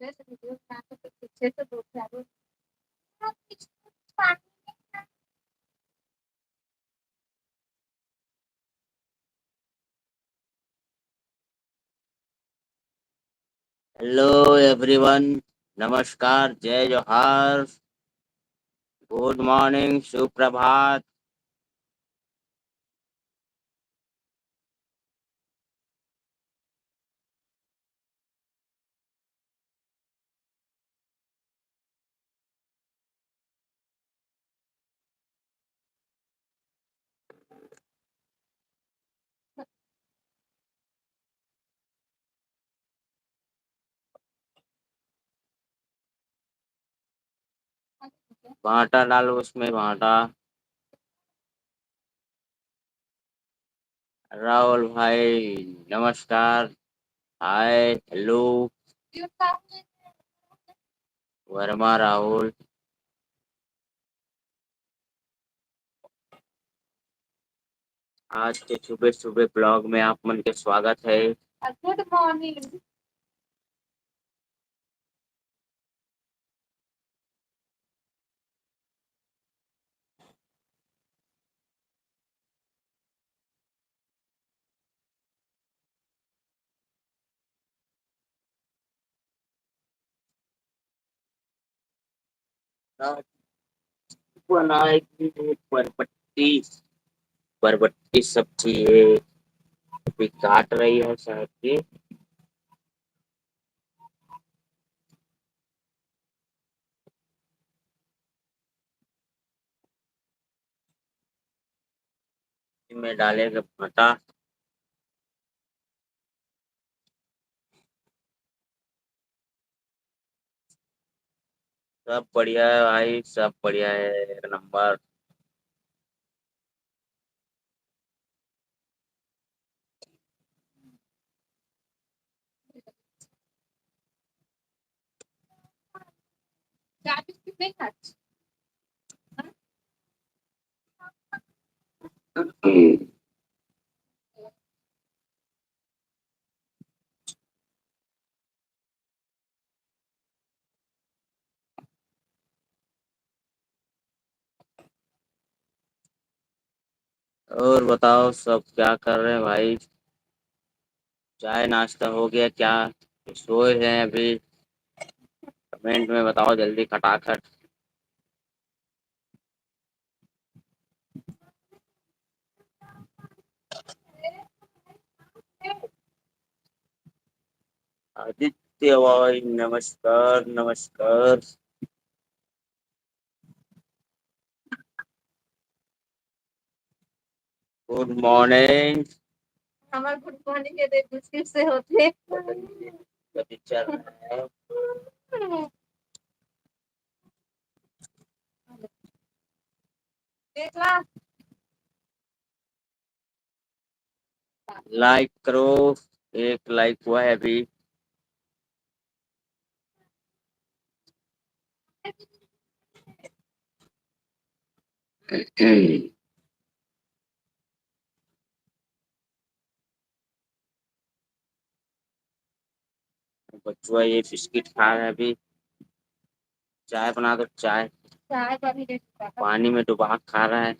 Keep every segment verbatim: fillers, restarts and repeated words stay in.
Video बना के तो पीछे से दो चार। Hello everyone, नमस्कार, जय जोहार, good morning, सुप्रभात। भांटा डालो उसमें, भांटा। राहुल भाई, नमस्कार। हाय, हेलो। वर्मा राहुल। आज के सुबह सुबह ब्लॉग में आप मन के स्वागत है। गुड मॉर्निंग। बनाएगी बरबट्टी, बरबट्टी सब्जी है, अभी काट रही है शायद ये। में डालेंगे भांटा। सब बढ़िया है भाई, सब बढ़िया है, एक नंबर। चाय बिस्किट नहीं खाती? और बताओ, सब क्या कर रहे हैं भाई? चाय नाश्ता हो गया क्या? सोए हैं अभी? कमेंट में बताओ जल्दी खटाखट। आदित्य भाई, नमस्कार, नमस्कार। गुड मॉर्निंग। हमार गुड मॉर्निंग ये देख मुश्किल से होते। कभी चल रहा है। देख ला। लाइक करो, एक लाइक हुआ है अभी। बच्चुआ ये बिस्किट खा रहा है अभी। चाय बना दो, चाय। चाय का भी रेट बता। पानी में डुबा के खा रहा है।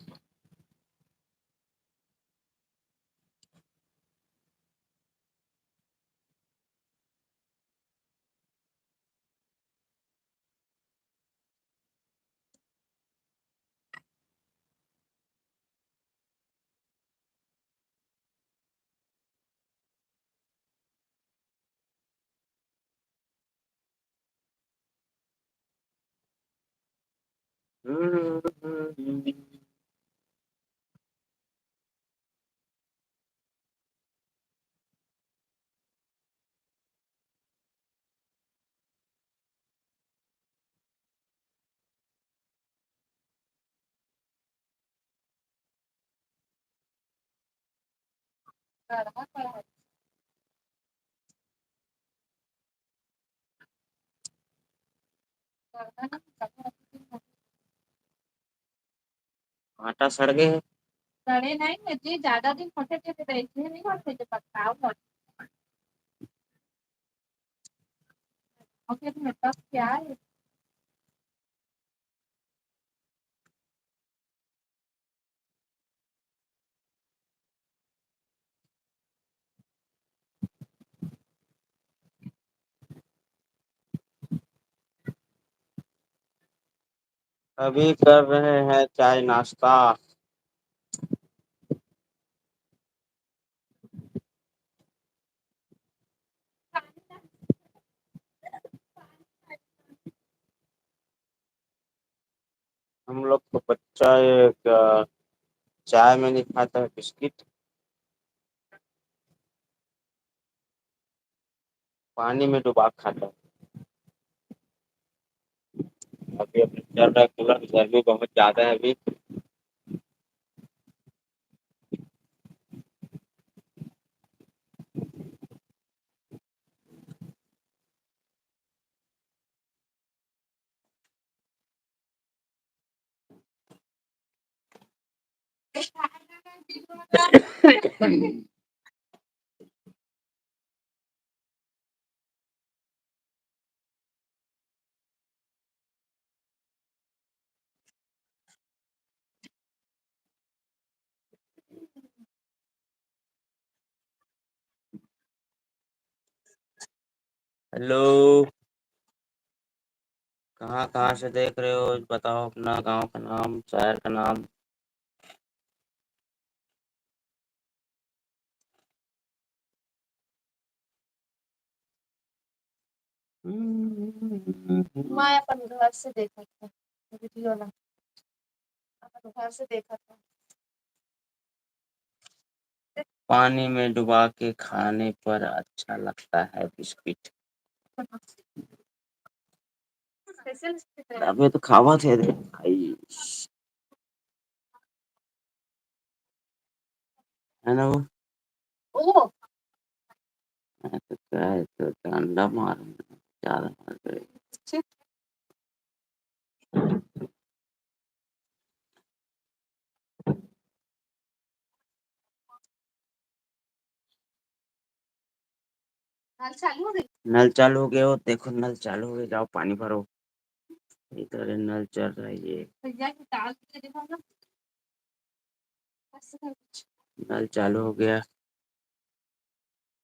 आटा सड़ गए है। सड़े नहीं है जी, ज्यादा दिन होते थे तो ऐसे नहीं होते जो पकाओ। और फिर मेरे पास क्या है? अभी कर रहे हैं चाय नाश्ता। हम लोग को बच्चा एक, अ, चाय में नहीं खाता है, बिस्किट पानी में डुबा के खाता है। अभी, अभी चल रहा है कूलर, गर्मी बहुत ज्यादा है अभी। हेलो, कहाँ कहाँ से देख रहे हो? बताओ अपना गांव का नाम, शहर का नाम। मैं अपन घर से देखत हूँ वीडियो ला, अपन घर से देखत हूँ। पानी में डुबा के खाने पर अच्छा लगता है बिस्किट। कैसे लगता है? अबे तो खावा थे रे भाई। है ना वो? ओ। मैं तो क्या है, तो डंडा मार, ज्यादा मार करे। नल चालू हो गया? नल चालू हो गया, वो देखो, नल चालू हो गया, जाओ पानी भरो। इधर नल चल रहा है ये। भैया, ये डाल के देखो ना। नल चालू हो गया,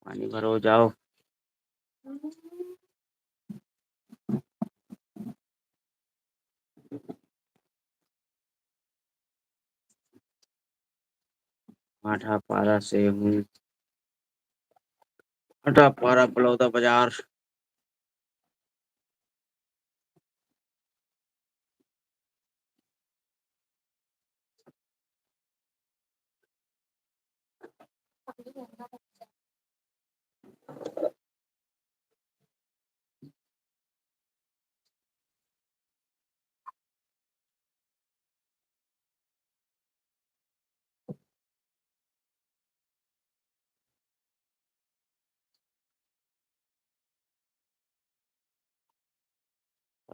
पानी भरो, जाओ। भाटापारा से हूँ, भाटापारा बलौदा बाजार।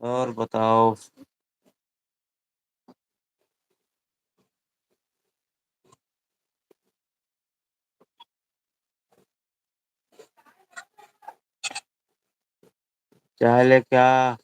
और बताओ। चाय ले क्या?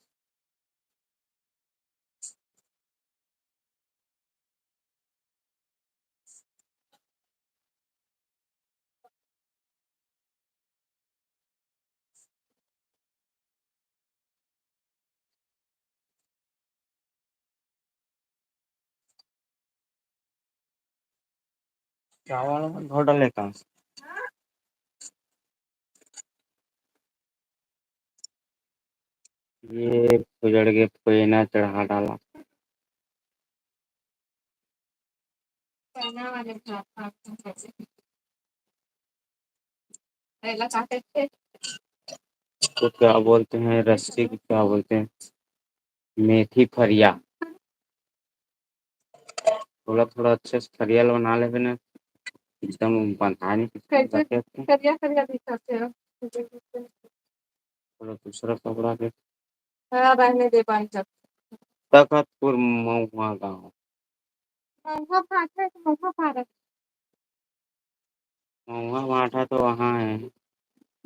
चावल में धो डाले का? ये फुजड़ के फुएना चढ़ा डाला। पहला वाले भात, भात तो कैसे? पहला काटे थे। तो क्या बोलते हैं, रस्सी को क्या बोलते हैं? मेथी फरिया। थोड़ा थोड़ा अच्छे से फरिया ल बना लेबे ना, एकदम बंधा नहीं कैसे? करिया करिया दिखत हे। थोड़ा दूसरा कपड़ा के। हाँ, रहने दे, बांध जा। तखतपुर महुआ गाँव। महुआ फाटा है तो महुआ फाटा। महुआ भाटा तो वहाँ है।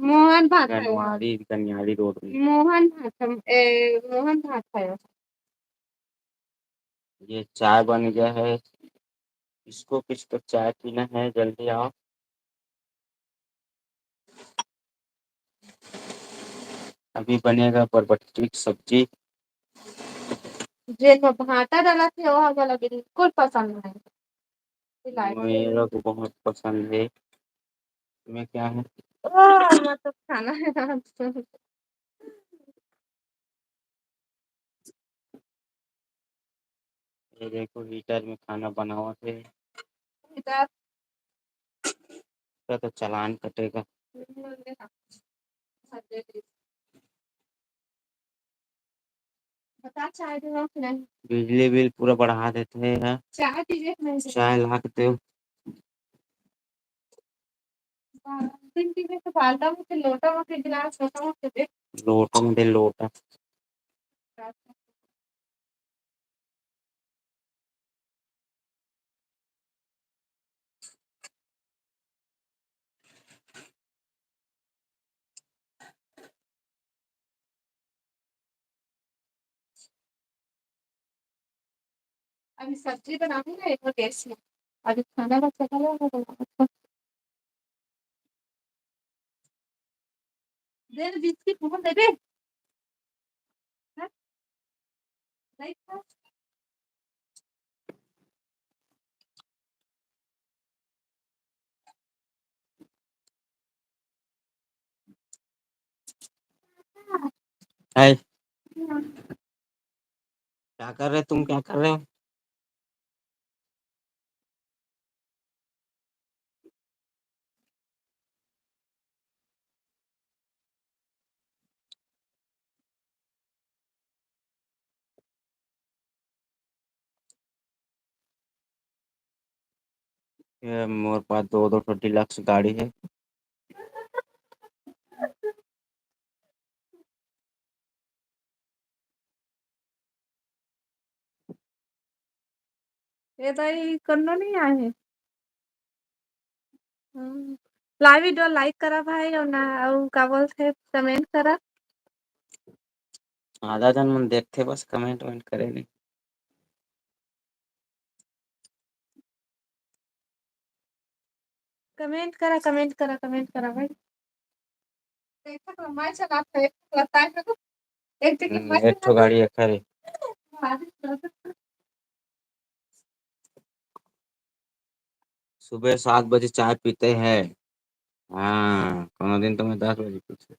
मोहन भात खायो। गनवारी, गनियारी रोड में। मोहन भात हम, ए, मोहन भात खायो। ये चाय बन गया है, इसको कुछ तो चाय पीना है, जल्दी आओ। अभी बनेगा बरबट्टी की सब्जी। जेन में भाटा डालत हे, ओह मोला बिल्कुल पसंद नहीं। मेरा को बहुत पसंद है। तुम्हें क्या है? ओ, मतलब खाना है ना। ये देखो, हीटर में खाना बनावत हे। हीटर। इसका तो चालान कटेगा। बता, चाय देवा कि नहीं? बिजली बिल पूरा बढ़ा देते हैं यार। चाय पीबे कि नहीं? चाय ला के दो। दिन पीबे तो बाल्टा में के लोटा में के गिलास, लोटा में के दे। लोटा में दे, लोटा। अभी सब्जी बनाऊंगी ना, एक बार गैस में। अभी खाना का चला जाएगा, बनाऊंगी। दे दे, बिस्किट मुंह दे दे। हाँ? नहीं खा? हाय। क्या कर रहे तुम, क्या कर रहे हो? ये मोर पास दो, दो ठो डिलक्स गाड़ी है। ए दाई, करना नहीं आए हे। हम्म, लाइव वीडियो लाइक करा भाई, और ना, और का बोलते, कमेंट करा। आधा जन मन देखते, बस कमेंट वेमेंट करे नहीं। कमेंट करा, कमेंट करा, कमेंट करा भाई। देखो तो मैं चलाता है, लगता है तो एक जगह हम्म, मैं एक ठो चलाता गाड़ी है, खरे। हाँ, सुबह सात बजे चाय पीते हैं। हाँ, कोनो दिन तो मैं दस बजे पीते।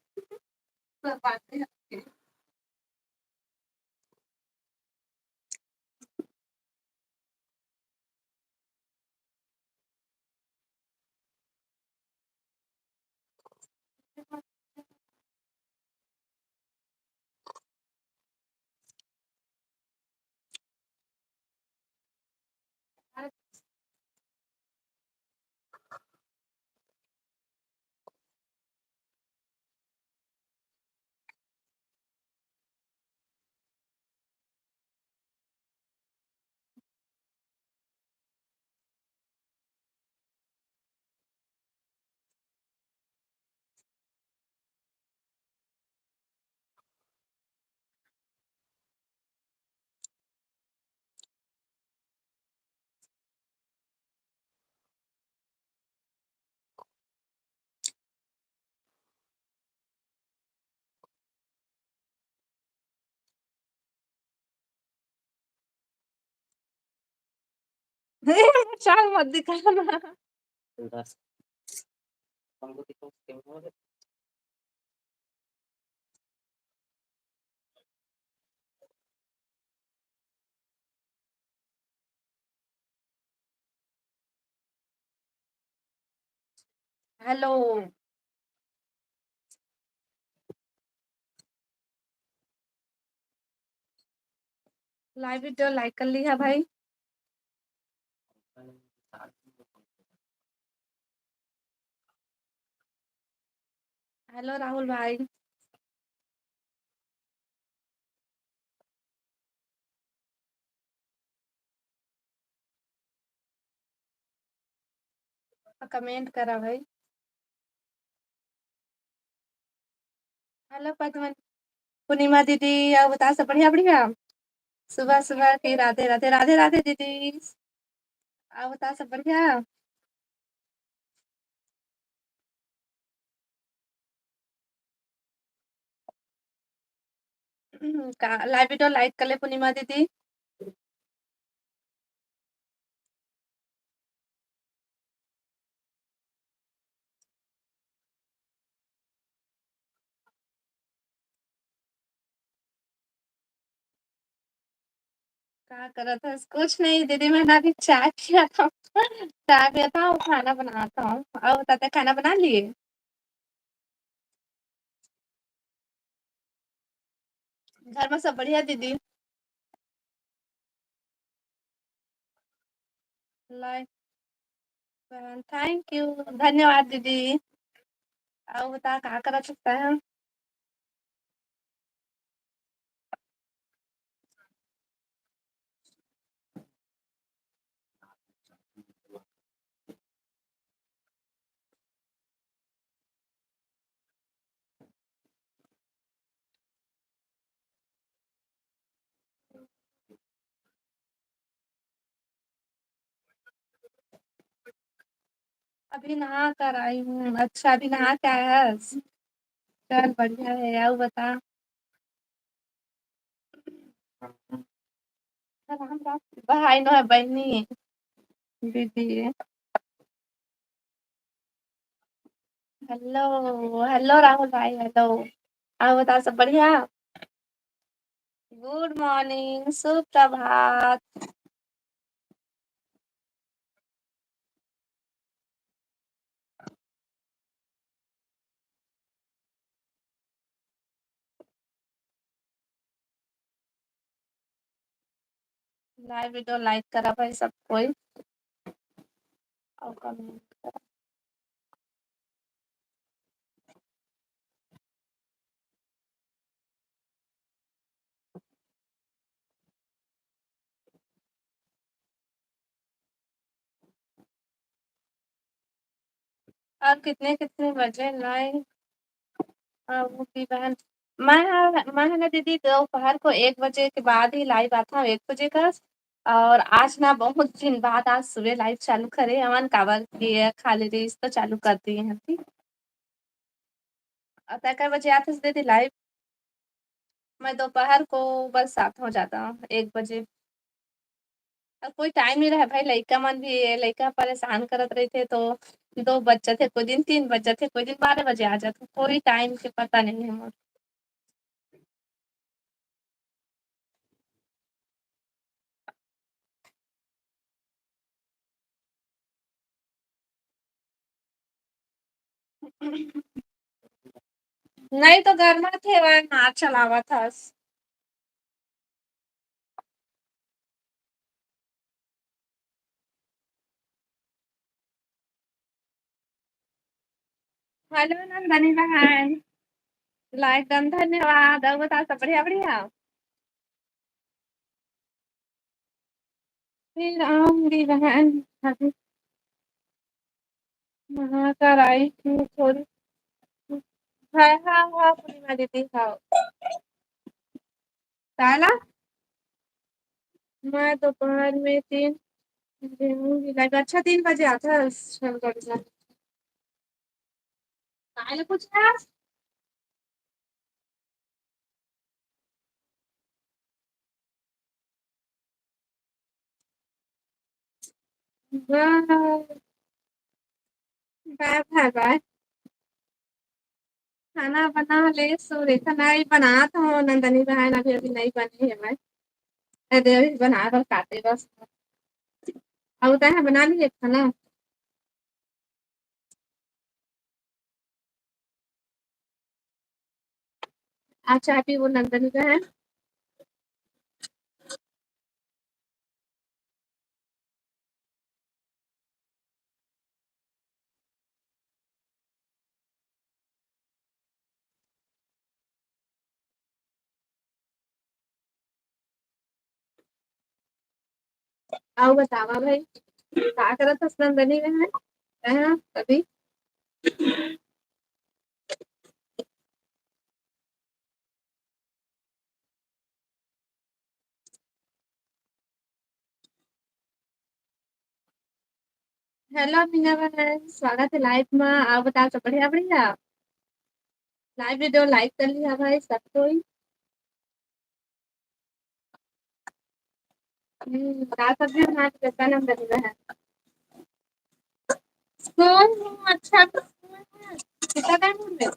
चाल मत दिखा ना। हेलो। लाइव वीडियो लाइक कर लिहा भाई। हेलो राहुल भाई। कमेंट करा भाई। हेलो पद्मन, पूर्णिमा दीदी, अउ बता, सब बढ़िया, बढ़िया? सुबह सुबह के राधे राधे, राधे राधे दीदी। अउ बता, सब बढ़िया? का लाइव वीडियो लाइक कर ले पूर्णिमा दीदी। का करत हस? कुछ नहीं दीदी, मैं ना अभी चाय पिया था। चाय पिया था और खाना बनाता हूँ। और बताते, खाना बना लिए? घर में सब बढ़िया दीदी? लाइक बहन, थैंक यू, धन्यवाद दीदी। अउ बता, का करत हस? अभी नहा कर आई हूँ। अच्छा, अभी नहा के आया है? चल, बढ़िया है। अउ बता। राम राम। भाई नो है, बहनी दीदी। हेलो, हेलो राहुल भाई, हेलो। अउ बता, सब बढ़िया? गुड मॉर्निंग, सुप्रभात। लाइव वीडियो लाइक करा भाई सब कोई, और कमेंट करा। और कितने कितने बजे लाइव? अ, बहन, मैं ह मैं ह ना दीदी, दोपहर को एक बजे के बाद ही लाइव आथंव, एक बजे कस। और आज ना बहुत दिन बाद आज सुबह लाइव चालू करे हवन, काबर कि खाली रील्स तो चालू कर दिए हन। अउ तैं कै बजे आथस दीदी लाइव? मैं दोपहर को बस आथंव जादा एक बजे। अब कोई टाइम नहीं रहे भाई, लइका मन भी, लइका परेशान करत रहिथे तो दो बज जाथे, कोई दिन तीन बज जाथे, कोई दिन बारह बजे आ जाथे, कोई टाइम के पता नहीं है मोर। नहीं तो गरमाथे, वह हाथ चलावत हस। हेलो नंदनी बहन, लाइक डन, धन्यवाद। अउ बता, सब बढ़िया बढ़िया? फिर आऊंगी बहन, अभी नहा कर आई हूँ थोड़ी। हाँ हाँ हाँ पूर्णिमा दीदी, हाँ। काला मैं दोपहर में तीन बजे आऊंगी लाइव। अच्छा, तीन बजे आता है। अच्छा, बढ़िया। काला कुछ है? बाय। बाय बाय बाय। खाना बना ले सो रेखा, नहीं बनात हो नंदनी बहन, अभी अभी नहीं बने है भाई। अरे अभी बना कर खाते बस। अब तय है बना लिए खाना। अच्छा, अभी वो नंदनी का है। अउ बतावा भाई, का करत हस नंदनी में है? हैं, अभी? हेलो मीना बहन, स्वागत है लाइव में। आप बताओ, सब बढ़िया? बढ़िया। लाइव वीडियो लाइक कर लिया भाई सब कोई। हम्म, का सब्जी बना के, कितना नंबर मिला है? सोई हूँ, अच्छा तो सोई हूँ। कितना टाइम हो गया?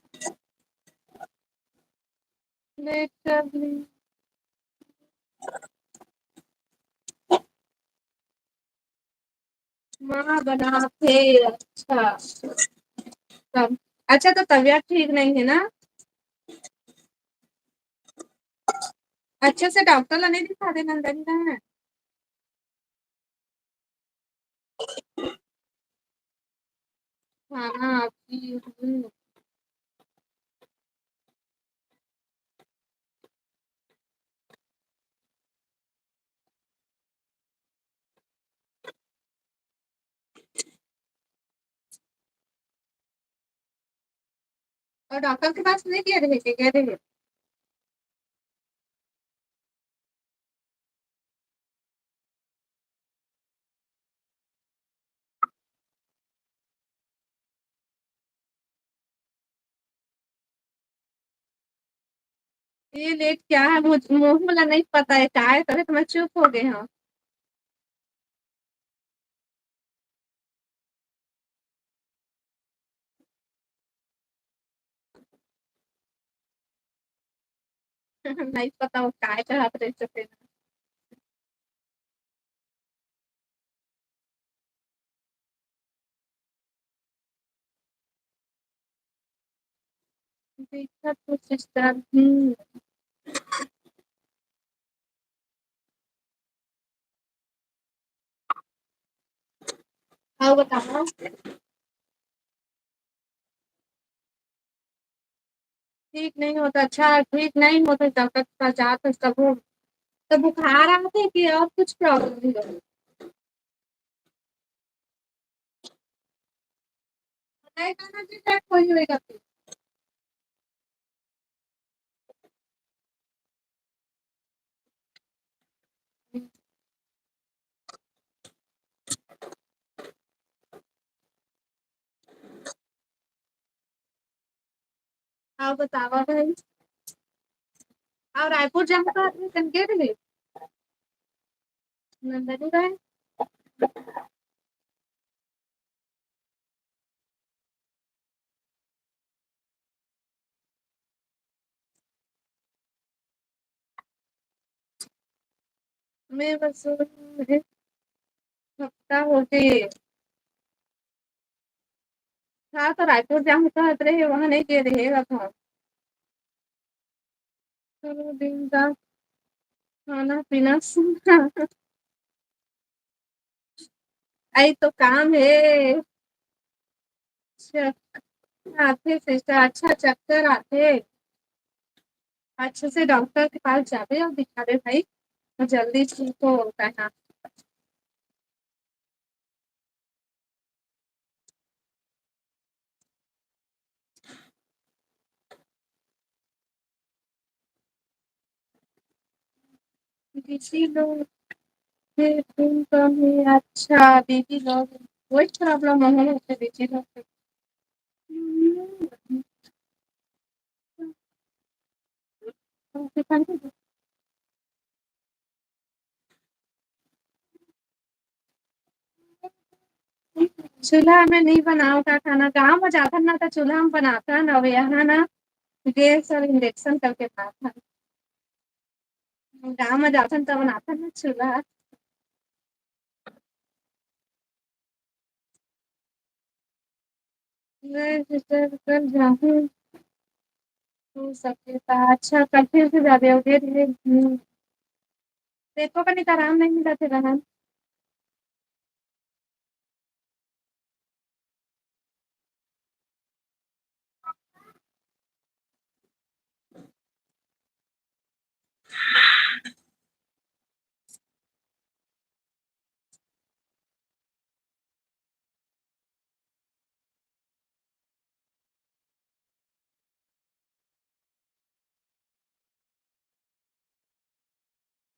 लेट कर ली। माँ बनाथे। अच्छा, तब, अच्छा, तो तबीयत ठीक नहीं है ना? अच्छे से डॉक्टर ला नहीं दिखा दे नंदनी ला। हाँ, हाँ, अभी, हम्म। और डॉक्टर के पास नहीं गए रहे, के गए रहे? ये लेट क्या है, मुझ-, मुँह वाला नहीं पता है का है, तभी तो मैं चुप हो गई हूँ। नहीं पता वो काय चाहत रहे से तेन। देखा तो सिस्टर, हम्म। हाँ, बताओ। ठीक नहीं होता, अच्छा, ठीक नहीं होता, डॉक्टर के पास जात है, तब वो, तब बुखार आते कि और कुछ प्रॉब्लम भी होती? नहीं खाना जी, पेट फुल होएगा फिर। हाँ, बतावा भाई। और रायपुर जाम का आदमी कन के रहे? नंदनी रहे? मैं बस एक हफ्ता हो गए। हाँ, तो रायपुर जाम कहत रहे, वहाँ नहीं गए रहे, अब हाँ। चलो, दिन का खाना पीना सुना। आई तो काम है। चक-, आथे सिस्टर, अच्छा चक्कर आथे। अच्छे से डॉक्टर के पास जाबे और दिखाबे भाई, जल्दी ठीक हो जाना। बीजी लोग, फिर तुम कभी, अच्छा, बीजी लोग, वही प्रॉब्लम है, बीजी लोग। चूल्हा में नहीं बनाओ का खाना, गाँव में जाथन ना तो चूल्हा में बनाथन, अब यहाँ ना गैस और इंडक्शन करके खाथन। गाँव में जाथन तो बनाथन ना चूल्हा। मैं सिस्टर कल जाहूँ हो सके ता। अच्छा, कल फिर से जाबे, अउ दे दिए। हम्म। देखो, कनिक आराम नहीं मिला थे बहन।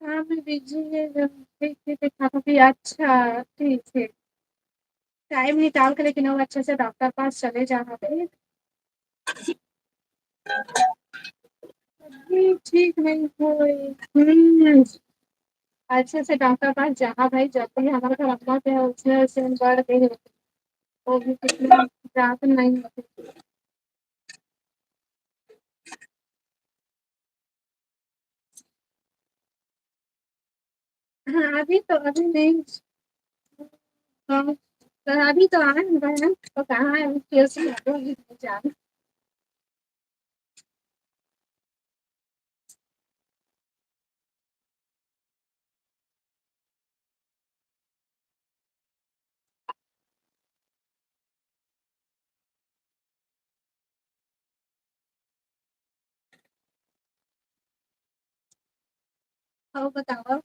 हाँ, मैं बिजी है, जब ठीक है, देखा था भी। अच्छा, ठीक है। टाइम निकाल के, लेकिन अब अच्छे से डॉक्टर पास चले जाना है। अभी ठीक नहीं होए। हम्म, अच्छे से डॉक्टर पास जाना भाई, जल्दी। हमारे घर अम्मा के है, उसमें, उसमें बढ़ गई है, वो भी कितनी रात नहीं होती। हाँ, अभी तो, अभी नहीं। हाँ, तो अभी तो आए हैं बहन, तो कहाँ है, फिर से जाओ, अभी नहीं जाओ। अउ बतावव।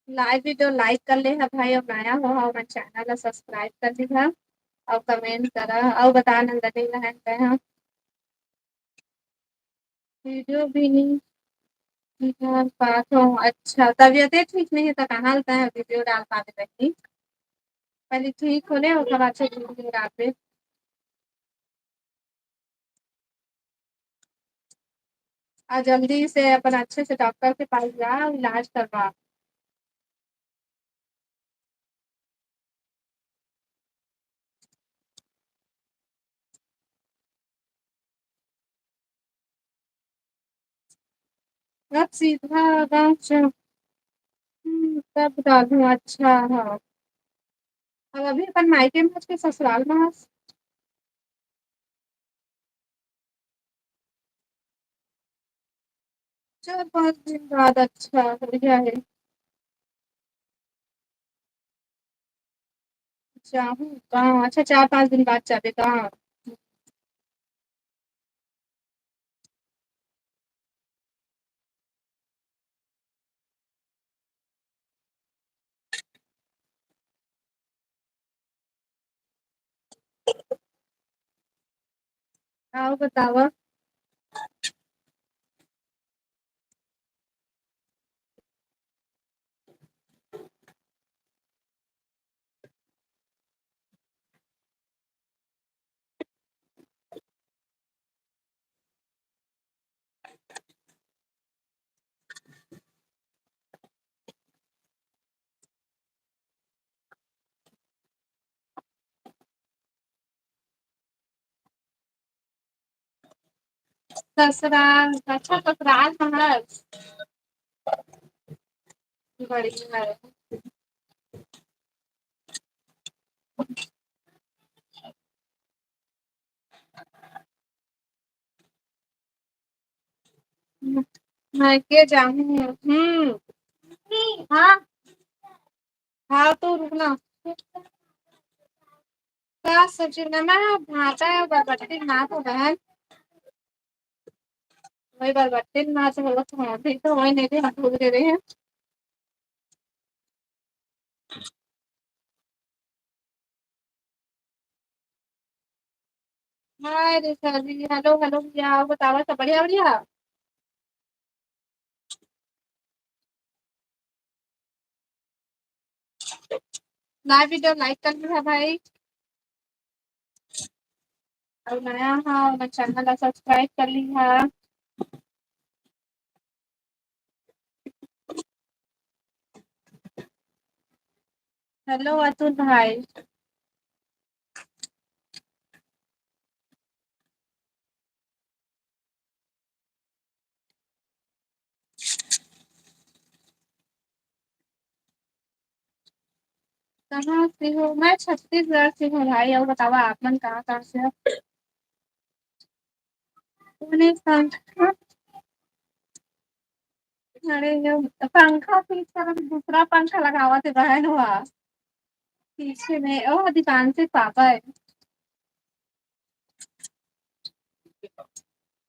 लाइव वीडियो लाइक कर ले हा भाई, अउ नया हो हा, हमर चैनल ला सब्सक्राइब कर लिहा, अउ कमेंट करा, अउ बता नंदनी बहन कहे हा। वीडियो भी नहीं डाल पात हो। अच्छा, तबीयते ठीक नहीं है तो कहाँ ले तैं वीडियो डाल पाबे बहिनी? पहले ठीक हो ले, ओकर बाद से वीडियो डालबे। आ जल्दी से अपन अच्छे से डॉक्टर के पास जा, इलाज करवा। अब सीधा गाँव च-, हम्म, तब डालूँ, अच्छा, हाँ। अब अभी अपन मायके में हस के ससुराल में हस? चार पाँच दिन बाद, अच्छा, बढ़िया है। जाहूँ का? अच्छा, चार पाँच दिन बाद जाबे का? अउ बतावा। ससुराल, अच्छा, ससुराल में हस। बढ़िया है। मायके जाहूँ। हम्म। हाँ। हाँ, तो रुकना। का सब्जी ना, मैं भांटा है, बरबट्टी ना तो बहन। वही बरबट्टी ना तो बोला था, अभी तो वही नहीं थे, हम भूल गए हैं। हाय रे सर जी, हेलो, हेलो भैया, बतावा सब बढ़िया, बढ़िया? लाइव वीडियो लाइक कर लिहा भाई, अउ नया हा, हमर चैनल ला सब्सक्राइब कर लिहा। हेलो अतुल भाई। कहाँ से हो? मैं छत्तीसगढ़ से हूँ भाई। अउ बतावा, आप मन कहाँ कहाँ से हो? उन्हें पंखा, अरे, ये पंखा पीछे वाला दूसरा पंखा लगावत हे बहन हुआ पीछे में। ओ, दीपांशु पापा है।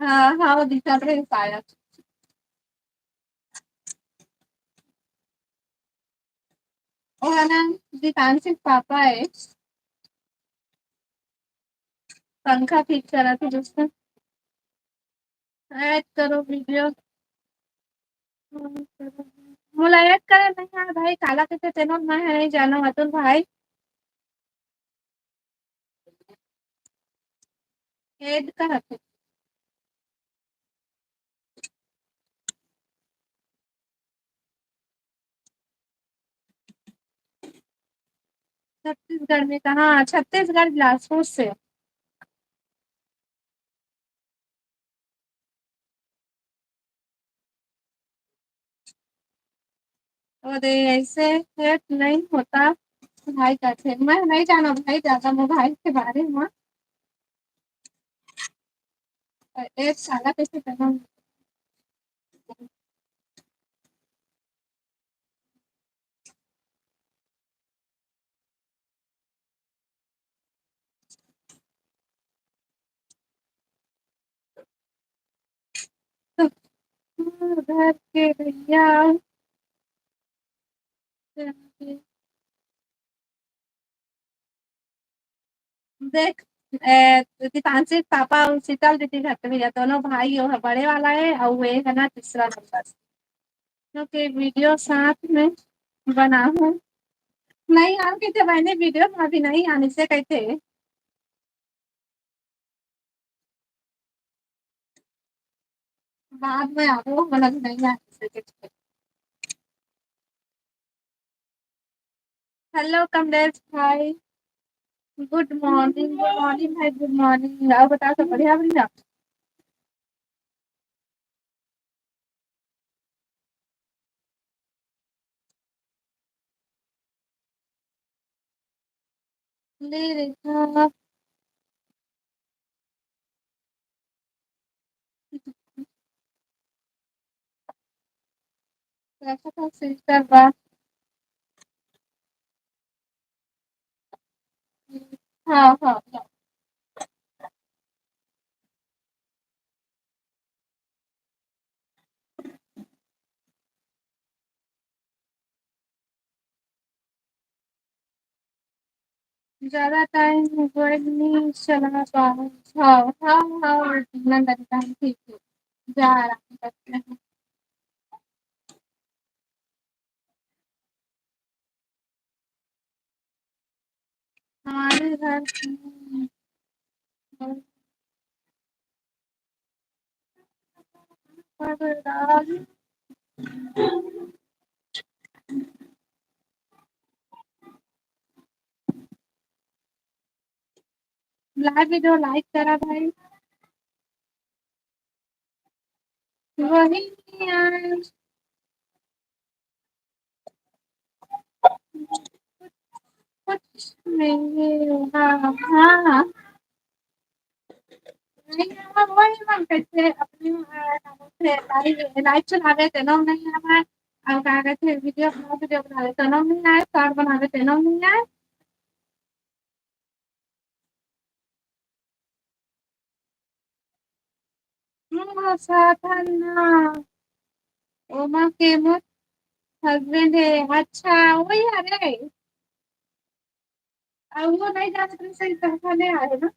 हाँ, हाँ, वो दिखत रहे शायद। वो है ना, दीपांशु के पापा है। पंखा ठीक चलत हे दोस्तों। ऐड करो वीडियो। मोला ऐड करे नहीं आए भाई, काला कथे तेनो मैं है नहीं जानो अतुल भाई। ऐड का रखे। छत्तीसगढ़ में कहाँ? छत्तीसगढ़ बिलासपुर से। अरे ऐसे ऐड नहीं होता भाई का थे। मैं नहीं जाना भाई ज्यादा मोबाइल के बारे में। ऐड साला कैसे करना? घर के भैया देख, ए, दीपांशु के पापा अउ शीतल दीदी घर के भैया दोनों भाई, वो है बड़े वाला है और वो है ना तीसरा नंबर। क्योंकि वीडियो साथ में बनाहूँ। नहीं, हम कथे बहने वीडियो में अभी नहीं आने से कहते बाद में आबो, मतलब नहीं आने से कहते। हेलो कमलेश भाई, गुड मॉर्निंग। गुड मॉर्निंग भाई, गुड मॉर्निंग। और बताओ, सब बढ़िया बढ़िया? ले रे हाँ। कैसा था सिस्टर बा? हाँ, हाँ, हाँ। ज्यादा टाइम मोबाइल नहीं चला पाऊँ। हाँ, हाँ, हाँ, नंदन का ठीक है। जा रहा हूँ, करते हैं। हमारे घर में लाइव वीडियो लाइक करा भाई। वही यार। कुछ नहीं, हाँ, हाँ। नहीं, हम वही मन कैसे अपने, अ, से लाइव, लाइव चलावे तेनो नहीं आवे, और का कहते हैं, वीडियो अपना वीडियो बनावे तेनो नहीं आए, शॉर्ट बनावे तेनो नहीं आए। मोर साधन ना, ओमा के मोर हस्बैंड है। अच्छा, वही हरे। आ, वो नहीं जानत रहे, सही तरह ले आए ना।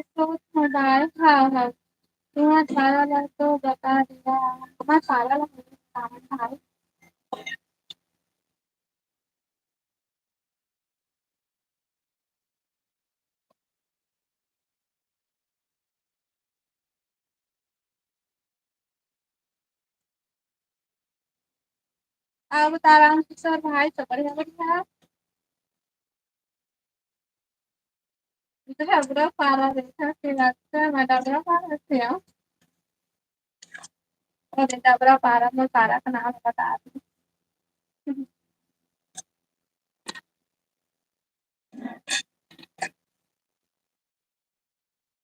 सोच मोबाइल, हाँ, हाँ। तुम्हार सारा ला तो बता दिया। हमार सारा ला, हाँ। अब तारांश सर भाई सब बढ़िया बढ़िया। डबरा पारा देखा के लगता है, मैं डबरा पारा से हूँ। अरे डबरा पारा, मैं पारा का नाम बता दी।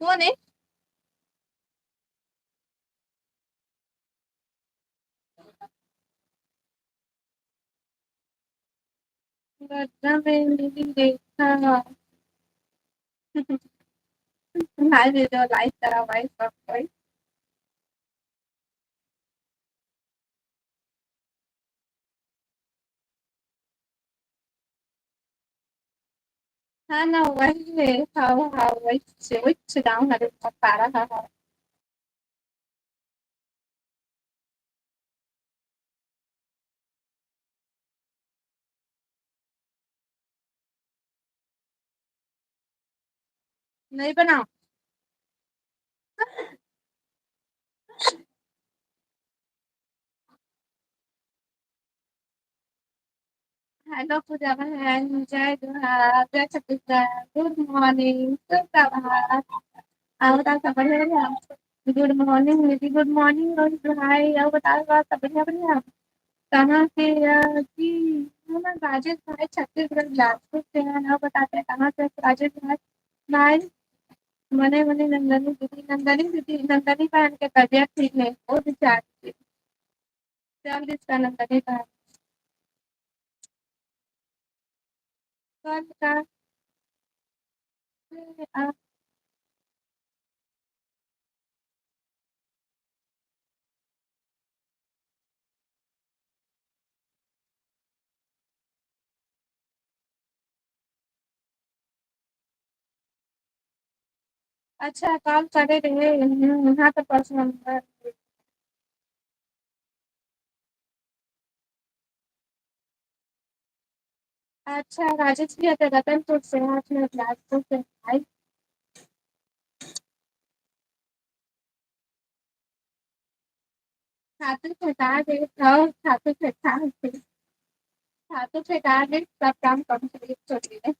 कौन है? बदला में मिली रेखा। भाई video like करा भाई सब कोई। हाँ ना, वही है। हाँ, हाँ, वही से, वही से गाँव हरे, पारा हा, हा। नहीं बनाओ। Hello पूजा बहन, जय जोहार, जय छत्तीसगढ़, good morning, सुप्रभात। अउ बता, सब बढ़िया, बढ़िया? Good morning निधि, good morning रोहित भाई। अउ बता, सब बढ़िया, बढ़िया? कहाँ के, अ, जी, हमर राजेश भाई छत्तीसगढ़ बिलासपुर से हैं। अउ बताते हैं, कहाँ से राजेश भाई? भाई, मने, मने नंदनी दीदी, नंदनी दीदी, नंदनी बहन के तबीयत ठीक नहीं, वो बेचारी के। चल, इसका नंदनी बहन। कल का, आ, अच्छा, call करे रहे। हम्म, हाँ, तो personal number। अच्छा, राजेश भैया तो रतनपुर से हैं, अपने बिलासपुर से हैं भाई। छातू फेंका दे, और छातू फेंका दे, छातू फेंका दे, सब काम complete हो गए।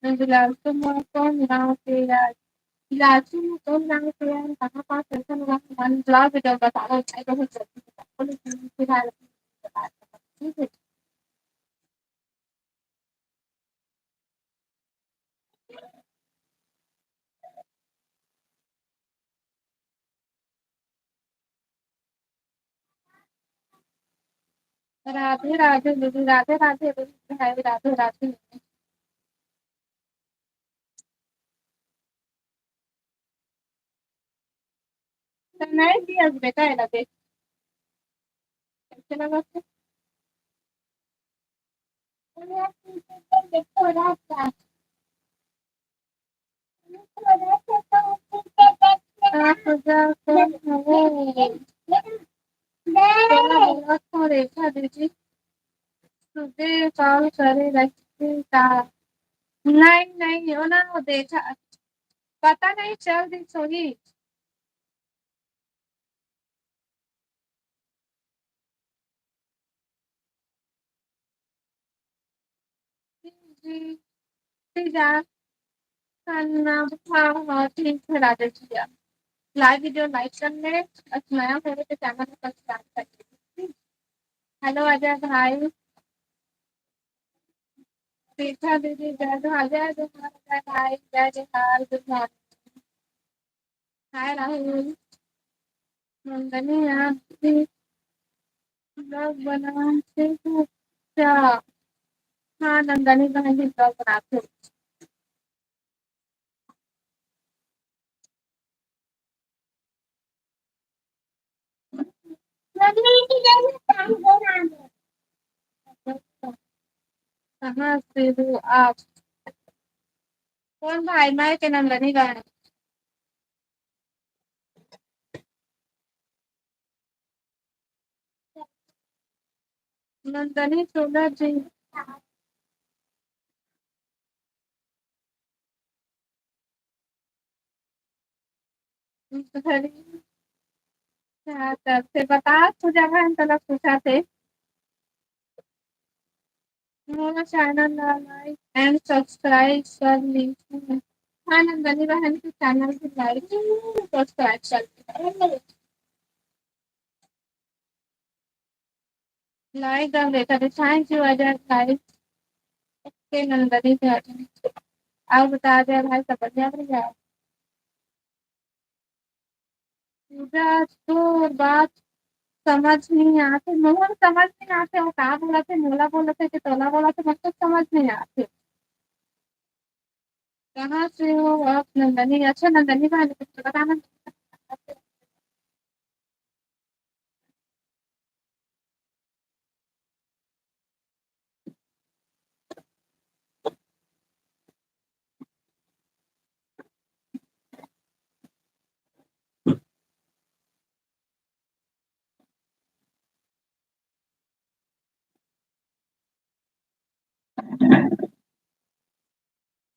बिलासपुर में कौन गाँव के यार? बिलासपुर में कौन गाँव के यार? कहाँ पास कैसा लगा? हमारे ब्लॉग वीडियो बताओ भाई, बहुत जल्दी बताओ, लेकिन फिलहाल अभी बता दो, ठीक है? राधे राधे दीदी, राधे राधे दीदी, भाई राधे राधे। तो नहीं दिया बेटा, एला देख। कैसे लगा थे? का पूजा कौन हवे? चला बोला तो रेखा दीदी, सुबह call करे रहिथे का? नहीं, नहीं, वो ना, वो देखा, पता नहीं चल दी सोही। जी, जी, जा, खाना, हाँ, हाँ, ठीक है राजा जी। Live video like कर ले, और नया हो तो channel को subscribe कर ले। Hello अजय भाई, रेखा दीदी, जय जोहार, जय जोहार, जय भाई, जय जोहार, good morning। Hi Rahul, Nandini आप भी vlog बनाते हो क्या? हाँ, नंदनी बहन भी vlog बनाते हैं। कहाँ से हो आप? कौन भाई? मैं के नंदनी बहन। नंदनी सोना जी। घड़ी। हाँ, तब से बता, तू जगह हम तोला पूछा थे। मोला channel ला like and subscribe कर लीजिए। हाँ, नंदनी बहन के channel को like subscribe कर लीजिए। Like done देखा थे, thank you अजय भाई। OK नंदनी भाई, अउ बता दे भाई, सब बढ़िया, बढ़िया। पूजा, तोर बात समझ नहीं आते, मोहन समझ नहीं आते, वो का बोलत हे, मोला बोलत हे कि तोला बोलत हे, मतलब समझ नहीं आते। कहाँ से हो आप नंदनी? अच्छा नंदनी बहन, कुछ बताना।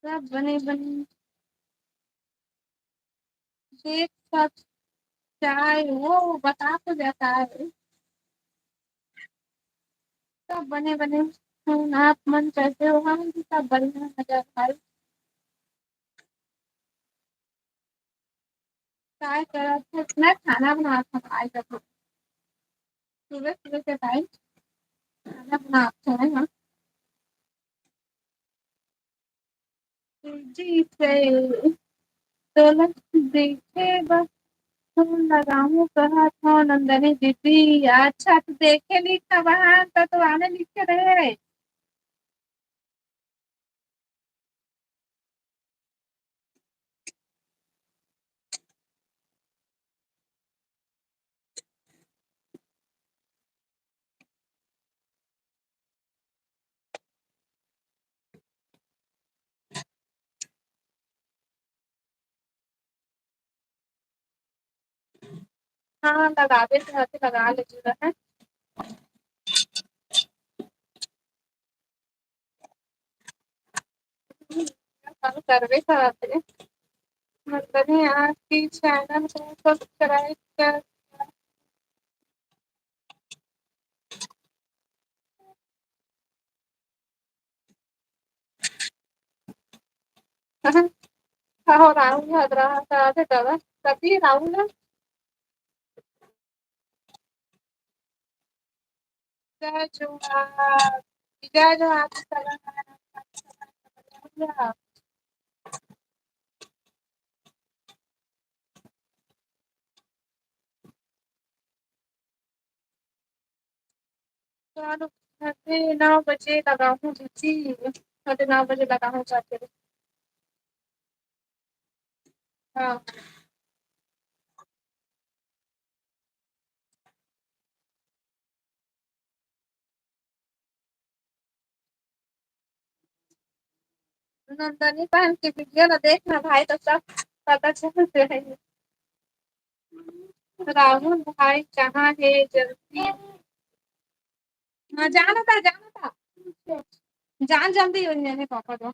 सब बने बने। देख सब चाय वो बता तो जाता है। सब बने बने। हम्म, आप मन कैसे हो? हम भी सब बढ़िया, मजा भाई। काय करत हो? मैं खाना बनात हूँ, काय करत हूँ? सुबह सुबह के टाइम खाना बनात हूँ, हाँ। जी से तोला देखे बर फोन लगाहूँ कहत हव नंदनी दीदी। अच्छा, तो देखे लिख ना बहन, त तो आने लिखे रहे। हाँ, लगाबे तो हथे, लगा ले जुड़ा है। हम करबे करत हे। मतलब, यहाँ की चैनल को सब्सक्राइब कर। कहो राहुल हदरा का दे दादा, कभी राहुल ना। जय जोहार, जय जोहार। चलो, साढ़े नौ बजे लगाहूँ दीदी, साढ़े नौ बजे लगाहूँ जाके। हाँ। नंदनी बहन के वीडियो ला देखना भाई, तो सब पता चल जाही। राहुल भाई कहाँ हे जल्दी? हाँ, जाना था, जाना था। जान जल्दी हो जाने पापा तो।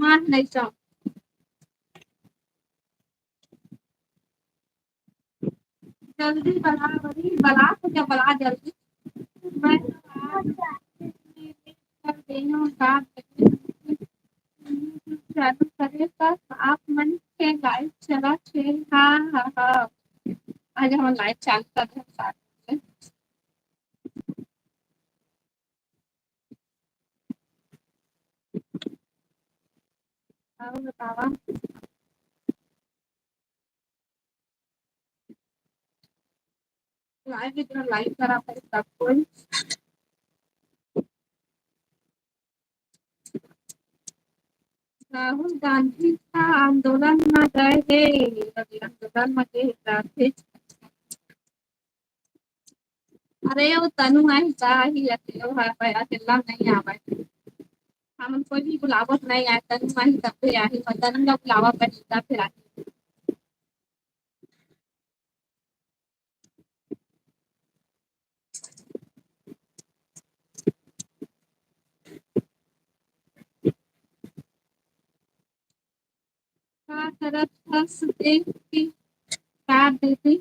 मान नहीं चाहूँ। जल्दी बला, बला, बला जल्दी। मैं तो आज कर देना बात चालू करे तब आप मन के लाइव चला थे। हाँ, हाँ, हाँ। आज हम लाइव चालू कर दे। और बतावा। लाइव इतना लाइव करा पाए सब कोई। राहुल गांधी का आंदोलन में गए हे, अभी आंदोलन में गए हे। अरे, वो तनु आही का ही अकेले है, भाई, अकेला नहीं आवे। हमन कोई भी बुलावत नहीं आए, तनु आही तब भी आही, और तनु ला बुलावा पड़ी, तब फिर आही। का करत हस देख के काट देती।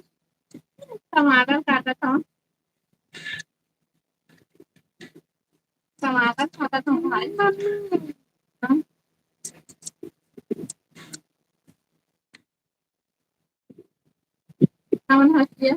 टमाटर काटत हूँ। टमाटर काटत हूँ भाई। हम हंसिया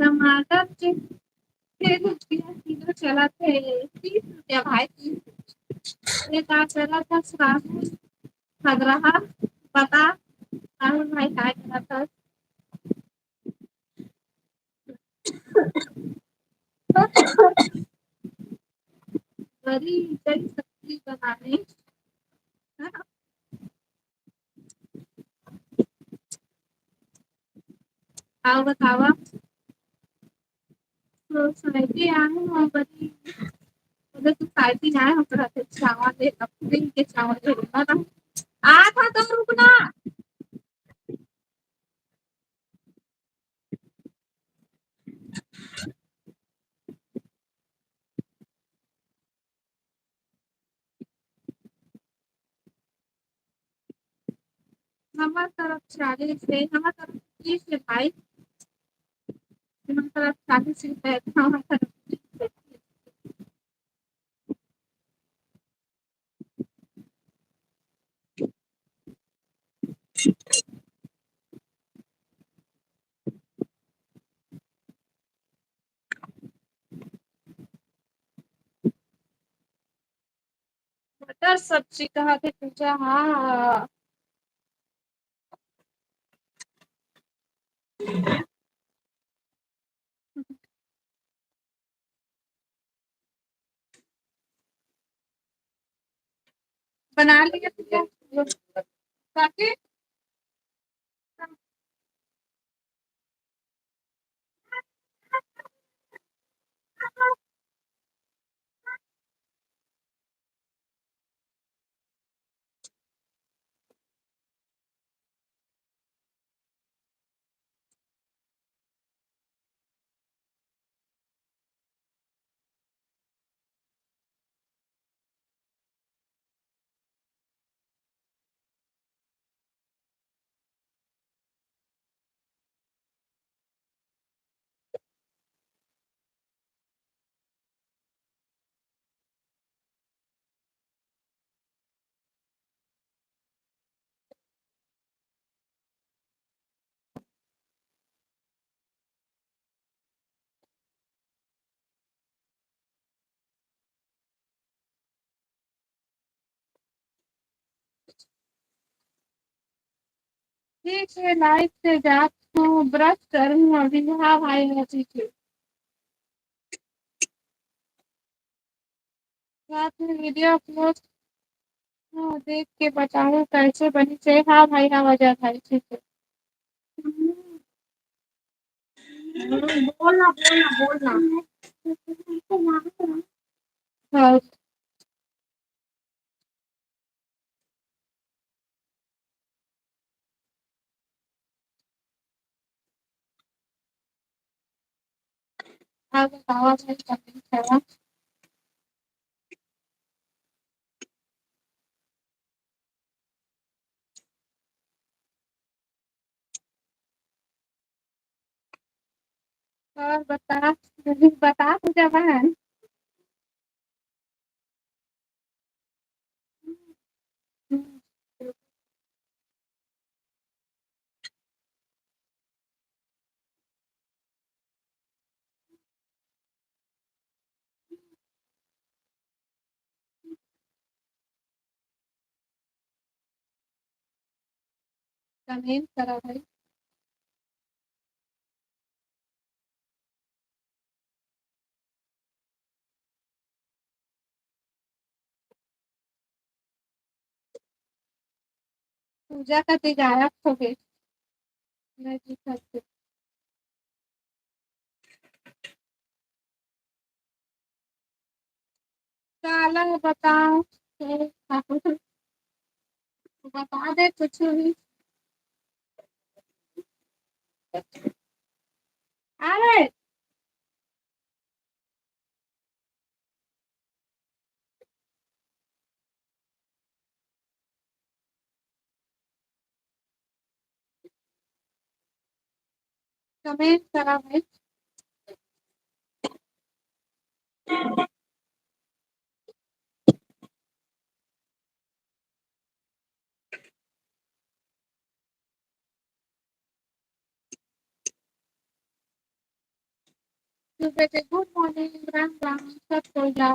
टमाटर के छह रुपया किलो चलत हे। तीस रुपया भाई, तीस रुपया। ये का चलत हे, साबुन, खगरहा, बता, राहुल भाई, का चलत हे? बड़ी कई सब्जी बनाने। अउ बतावा। तो society आए हो, बड़ी, मतलब, society आए हो, तोरा के चावल दे, अपने के चावल दे, बता। आ था तो रुकना। हमर तरफ चालीस हे, हमर तरफ तीस हे भाई, हमर तरफ चालीस हे, हमर तरफ तीस हे। मटर सब्जी कहा थे पूजा, हाँ। बना लिया पूजा। ताकि ठीक है, live से जात हूँ, brush करूँ अभी। हाँ भाई, हाँ, ठीक है। रात में video upload, हाँ, देख के बताऊँ कैसे बनी से। हाँ भाई, हाँ, वजह भाई, ठीक है। बोलना, बोलना, बोलना। हाँ। हाँ, बताओ, आप लोग क्या कर रहे हो? और बता, बता पूजा बहन। Comment करा भाई। पूजा का दिखाया होगे। मैं जी करते। काला बताओ, तो बता दे कुछ भी। अरे, comment करा भाई। सुबह के गुड मॉर्निंग, राम राम सब कोई ला।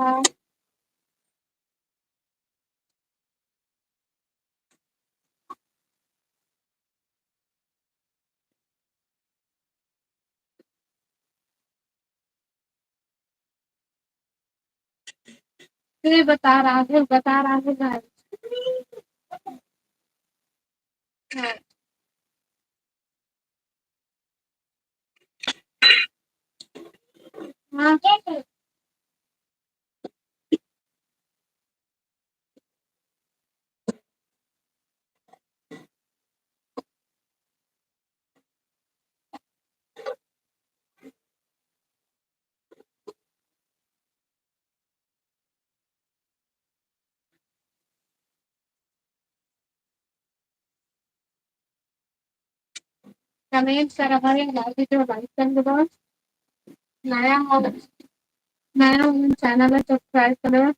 ते बता राहुल, बता राहुल भाई। हाँ। हाँ। कमेंट करा भाई, लाइक वीडियो लाइक कर दो। नया हो, नया हो चैनल है, सब्सक्राइब करो।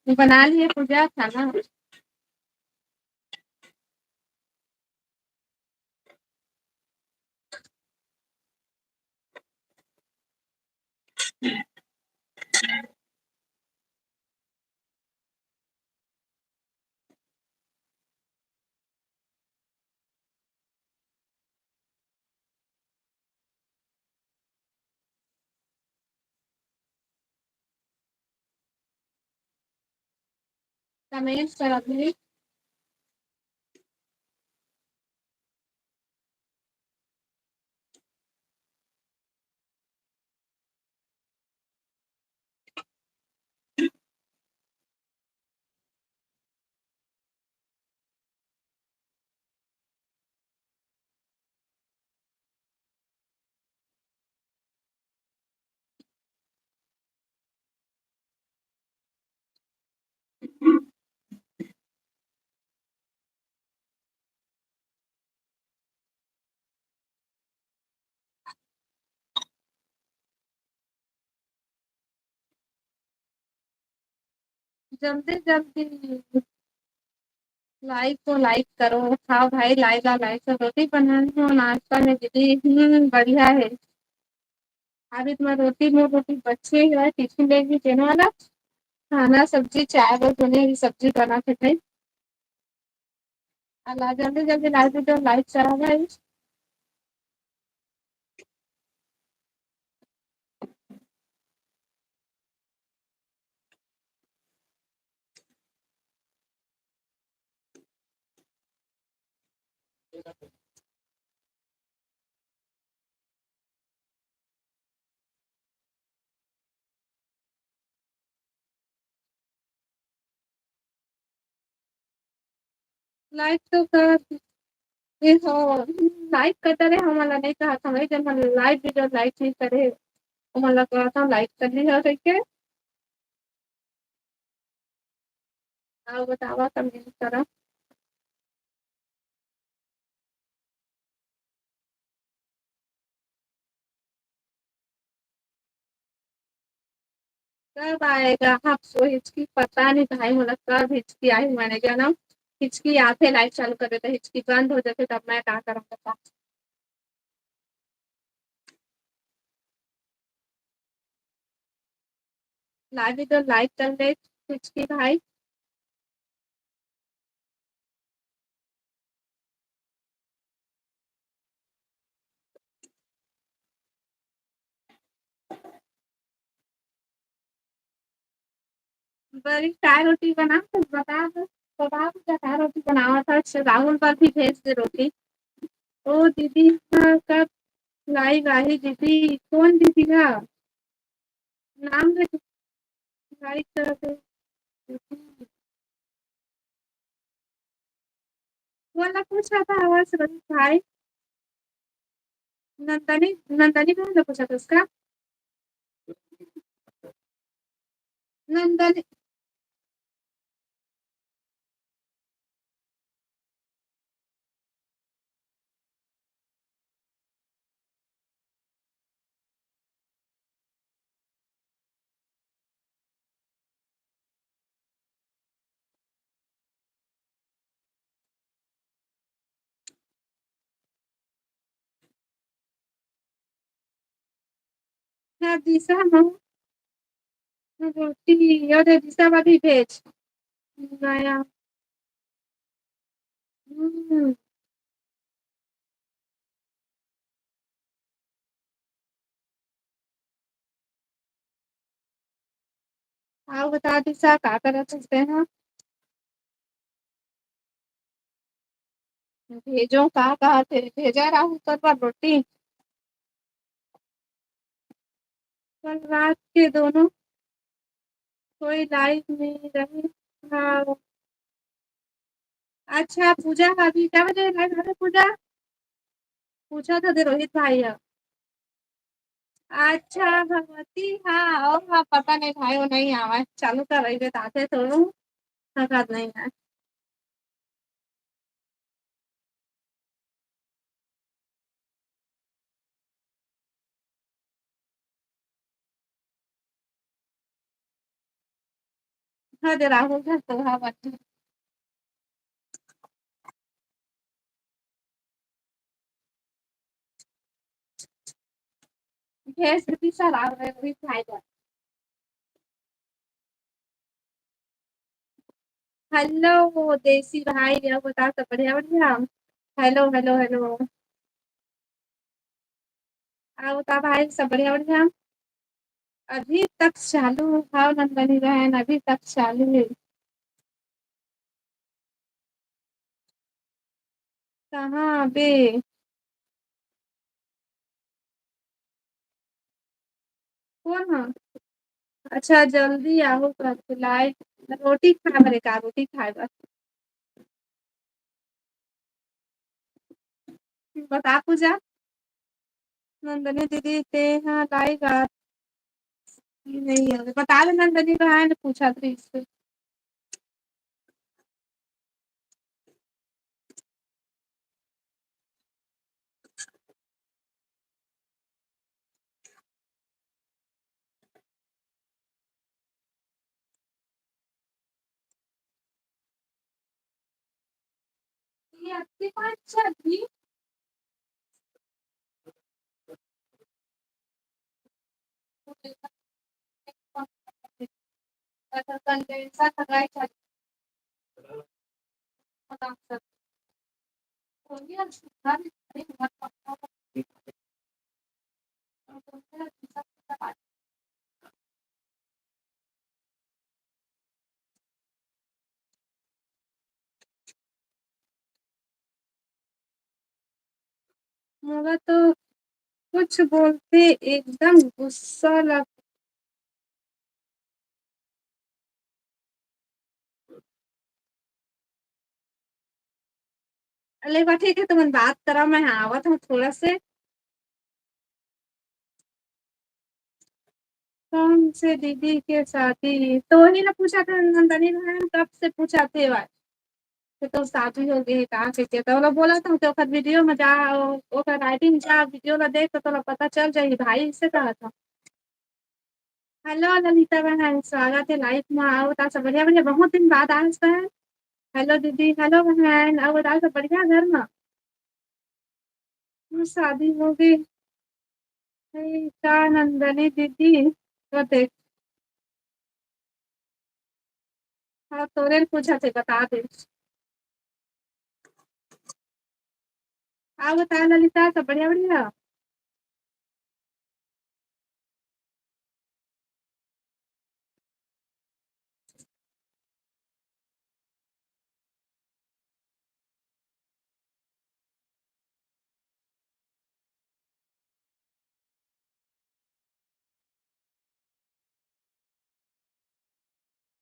बना लिए पूजा खाना। कमेंट्स कर अभी। जल्दी जल्दी लाइक तो लाइक करो। हाँ भाई, लाइक ला लाइक करो। रोटी बनानी हो नाश्ता में दीदी? हम्म, बढ़िया है। अभी तुम्हारा रोटी, मोर रोटी बच्चे हुआ है, टिफिन लेगी देने वाला। खाना, सब्जी, चाय, बस बने, अभी सब्जी बना के खाई। अला जल्दी जल्दी लाइक वीडियो लाइक करा भाई। लाइक तो कर, ये हो, लाइक करता रहे, हमन ला नहीं कहा था, वही जन हम लाइव वीडियो लाइक नहीं करे, हमन ला कहा था लाइक कर ली है करके। अउ बतावा, कमेंट करा। कब आएगा हमको हिचकी? पता नहीं भाई, मोला कब हिचकी आही, मैंने जाना हिचकी आथे, लाइव चालू कर देता, हिचकी बंद हो जाथे, तब मैं का करम बता। लाइव तो लाइव चल रहे कुछ की भाई। बड़ी चाय रोटी बना, कुछ बता दो, बता दो क्या, चाय रोटी बनावा था। अच्छा, राहुल पर भी भेज दे रोटी। ओ दीदी, हाँ, कब लाइव आही दीदी? कौन दीदी है? नाम ले, लाइव कर दे। वाला पूछा था आवाज रवि भाई। नंदनी, नंदनी बहन ने पूछा था उसका। नंदनी। हाँ, दिशा माँ। रोटी, अरे दिशा भाभी भेज। नया। हम्म। अउ बता दिशा, का करत हस तेहा? भेजो, का कहत हे? भेजा राहुल तोर बर रोटी। कल रात के दोनों कोई लाइव में रहे। हाँ। अच्छा, पूजा भाभी, का बजे लाइव हवे पूजा? पूछा था दे रोहित भाई ह। अच्छा, भगवती, हाँ, ओ हाँ, पता नहीं भाई, वो नहीं आवा है। चालू कर रही बताते तो, थकात नहीं है। हाँ, दे राहुल घर तो हाँ, बच्चे। भेज देती सर, आ रहे, वही खाएगा। हेलो देसी भाई, अउ बता, सब बढ़िया, बढ़िया? Hello, hello, hello. अउ बता भाई, सब बढ़िया, बढ़िया? अभी तक चालू, हाँ नंदनी बहन, अभी तक चालू है। कहाँ बे? कौन है? अच्छा, जल्दी आओ करके लाइव। रोटी खाए बर का, रोटी खाए बर। बता पूजा, नंदनी दीदी, ते हाँ लाइव आ नहीं है, बता दे नंदनी बहन, पूछा तो इससे। मोला तो कुछ बोलते एकदम गुस्सा लग। अले बा, ठीक है, तुमन बात करा, मैं आवत हूँ थोड़ा से। कौन से दीदी के शादी? तो वही ना पूछा था नंदनी बहन, कब से पूछा थे भाई कि तो शादी हो गई, कहाँ के, के? तो बोला था कि ओकर वीडियो में जा, ओ-, ओकर राइटिंग जा, वीडियो ला देख तो तोला पता चल जाही भाई, इससे कहा था। हेलो ललिता बहन, स्वागत है लाइव में। अउ बता सब बढ़िया, बढ़िया, बहुत दिन बाद आए हस बहन। हेलो दीदी, हेलो बहन, अउ बता सब बढ़िया घर में? शादी हो गई। ए, का नंदनी दीदी, वो देख। हाँ, तोरे ल पूछा थे, बता दे। अउ बता ललिता, सब बढ़िया, बढ़िया?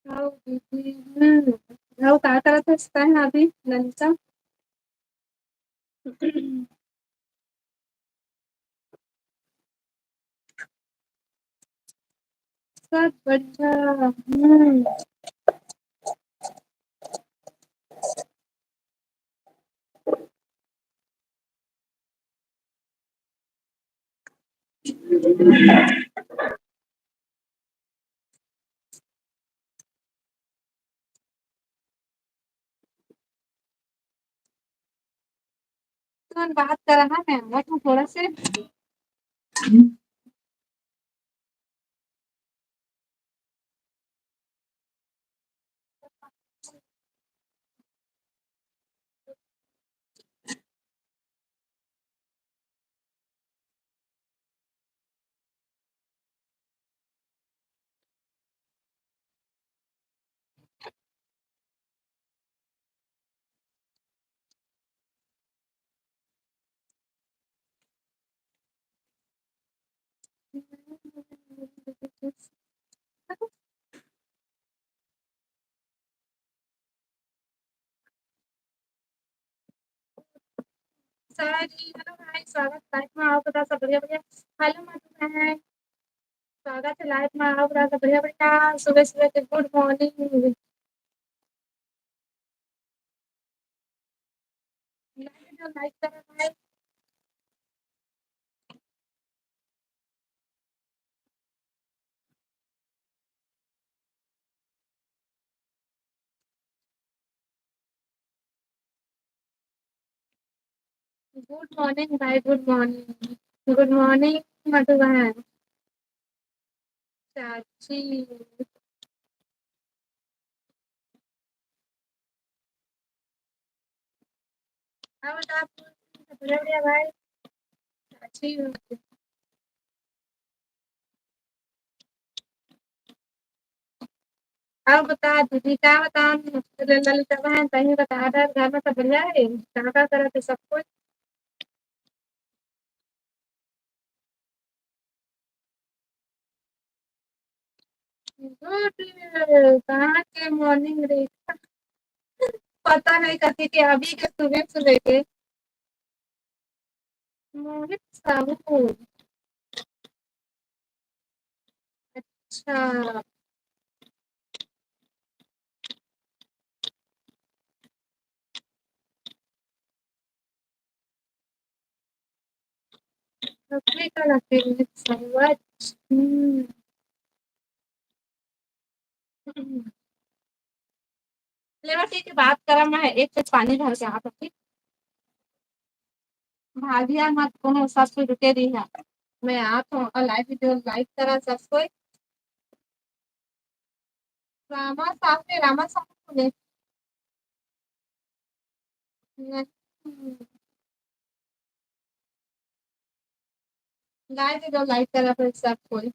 अउ दीदी, हम्म, अउ का करत हस तैं अभी, ललिता? सब बढ़िया। हम्म। तुमन बात करा ना, मैं आवत हूँ थोड़ा से। सारी, हेलो भाई, स्वागत है लाइव में, आओ बता सब बढ़िया बढ़िया। हेलो मधु बहन, स्वागत है लाइव में, आओ बता सब बढ़िया बढ़िया। सुबह सुबह के गुड मॉर्निंग। लाइव में लाइव करो भाई। गुड मॉर्निंग भाई, गुड मॉर्निंग। गुड मॉर्निंग मधु बहन। चाची। और बता, बढ़िया बढ़िया भाई। चाची। और बता दीदी, का बता, ललिता बहन, तहीं बता, घर में सब बढ़िया है? का का करत है सब कोई? गुड, कहाँ के मॉर्निंग रे? पता नहीं कथी के, अभी के सुबह सुबह के। मोहित साहू। अच्छा। नौकरी का लगती है, सही बात। हम्म। ले बस, ये बात करा, मैं एक से पानी भर के आप, ठीक? भागिया मत कोनो, सब कुछ रुके रही है। मैं आप हो और लाइव वीडियो लाइक करा सब कोई। रामा साहब ने, रामा साहब ने। नहीं। लाइव वीडियो लाइक करा फिर सब कोई।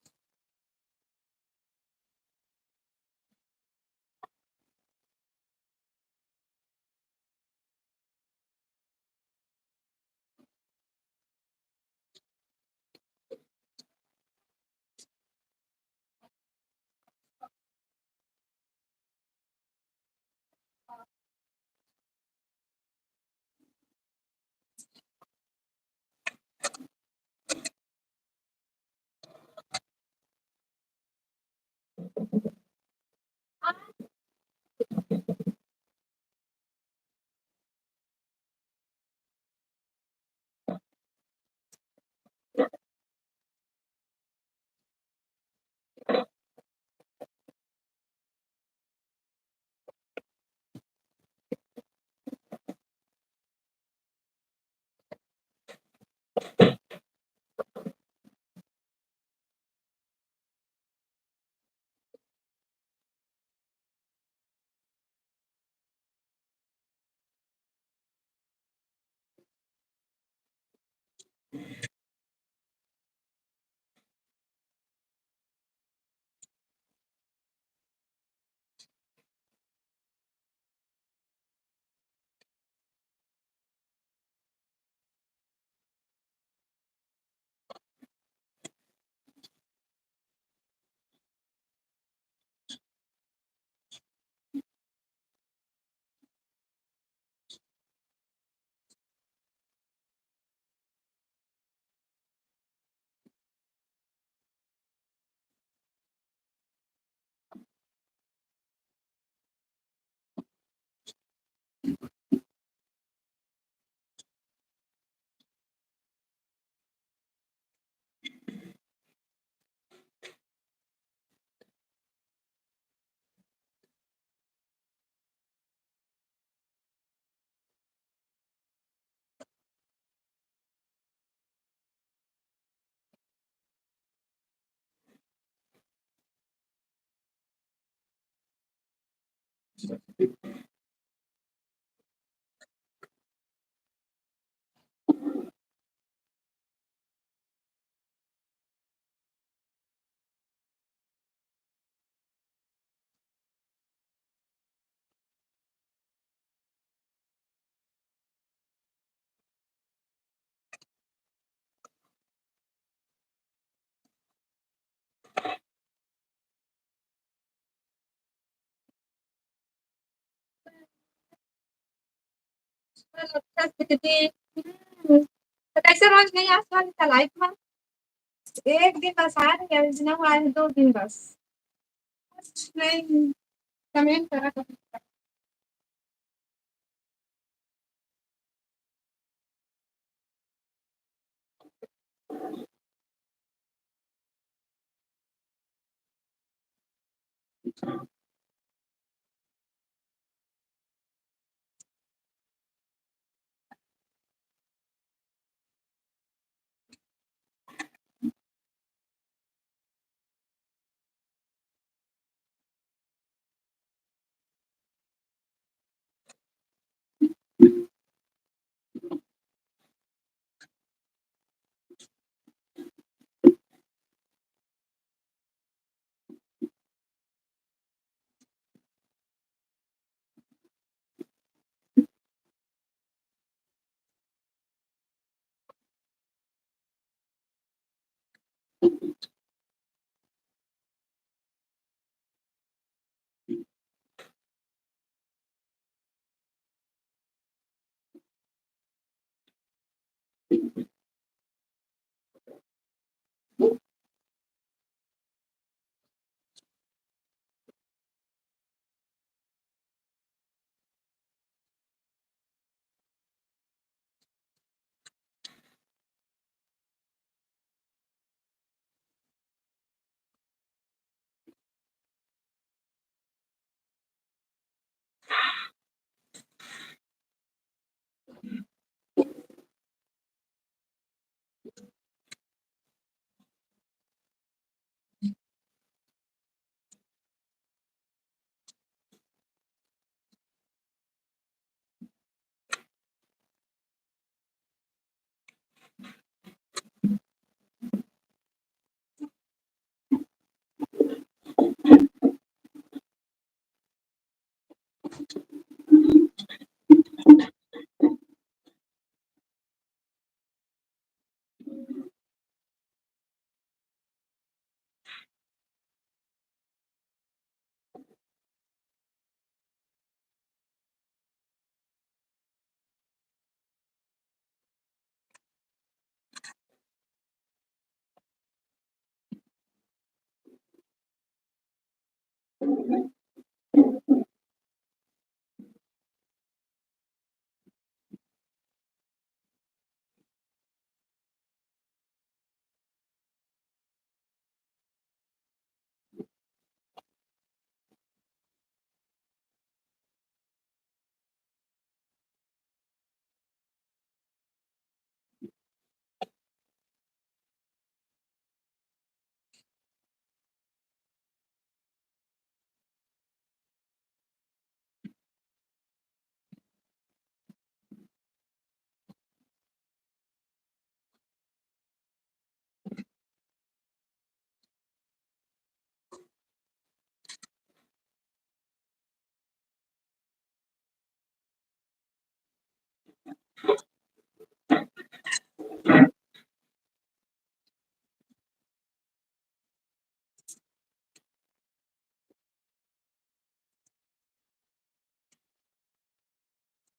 तो कैसे रोज नहीं आ सकता लाइव में? एक दिन बस आ रही है, इतना हुआ है, दो दिन बस। कुछ नहीं, कमेंट करा करो।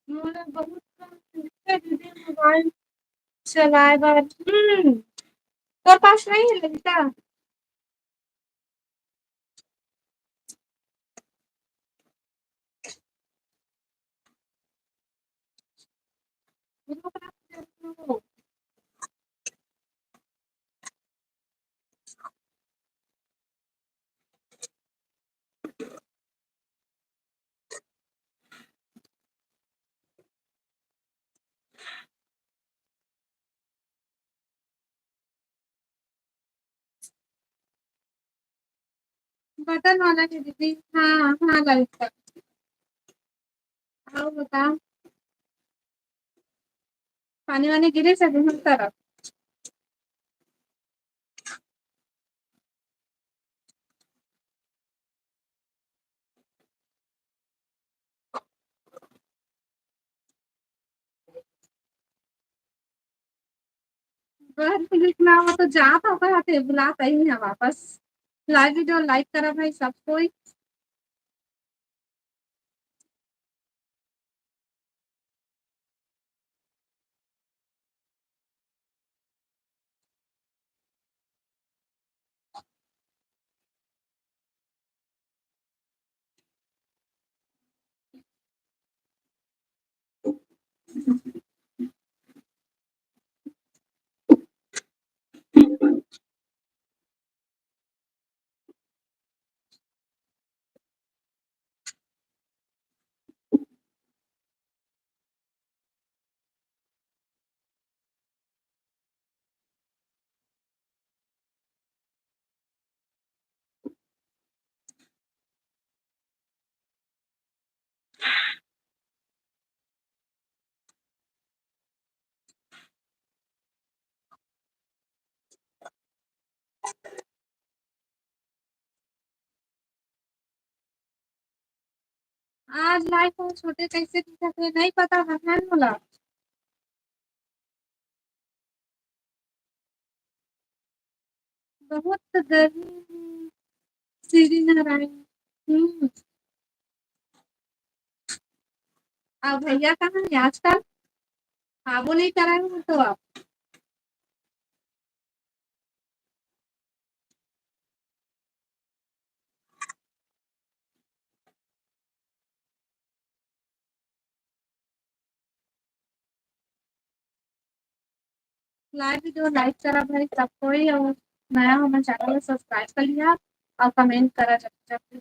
मोला बहुत काम हे दीदी मोबाइल चलाए बर। हम्म, तोर पास नहीं है ललिता? बटन वाला के दीदी। हाँ, हाँ, ललिता। अउ बता, पानी वानी गिरे से दूसर तरफ? घर पे लिखना हो तो जात हो, कहते बुलाता ही है वापस। लाइव वीडियो लाइक करा भाई सब कोई। आज लाइव में छोटे कैसे दिखत हे, नहीं पता है मोला। बहुत गर्मी हे, श्री नारायण। हम्म। अब भैया कहाँ है आजकल? आबो नहीं करा है तो आप। लाइव वीडियो लाइक करा भाई सब कोई, और नया हो मैं चैनल ला सब्सक्राइब कर लिया और कमेंट करा जब जब।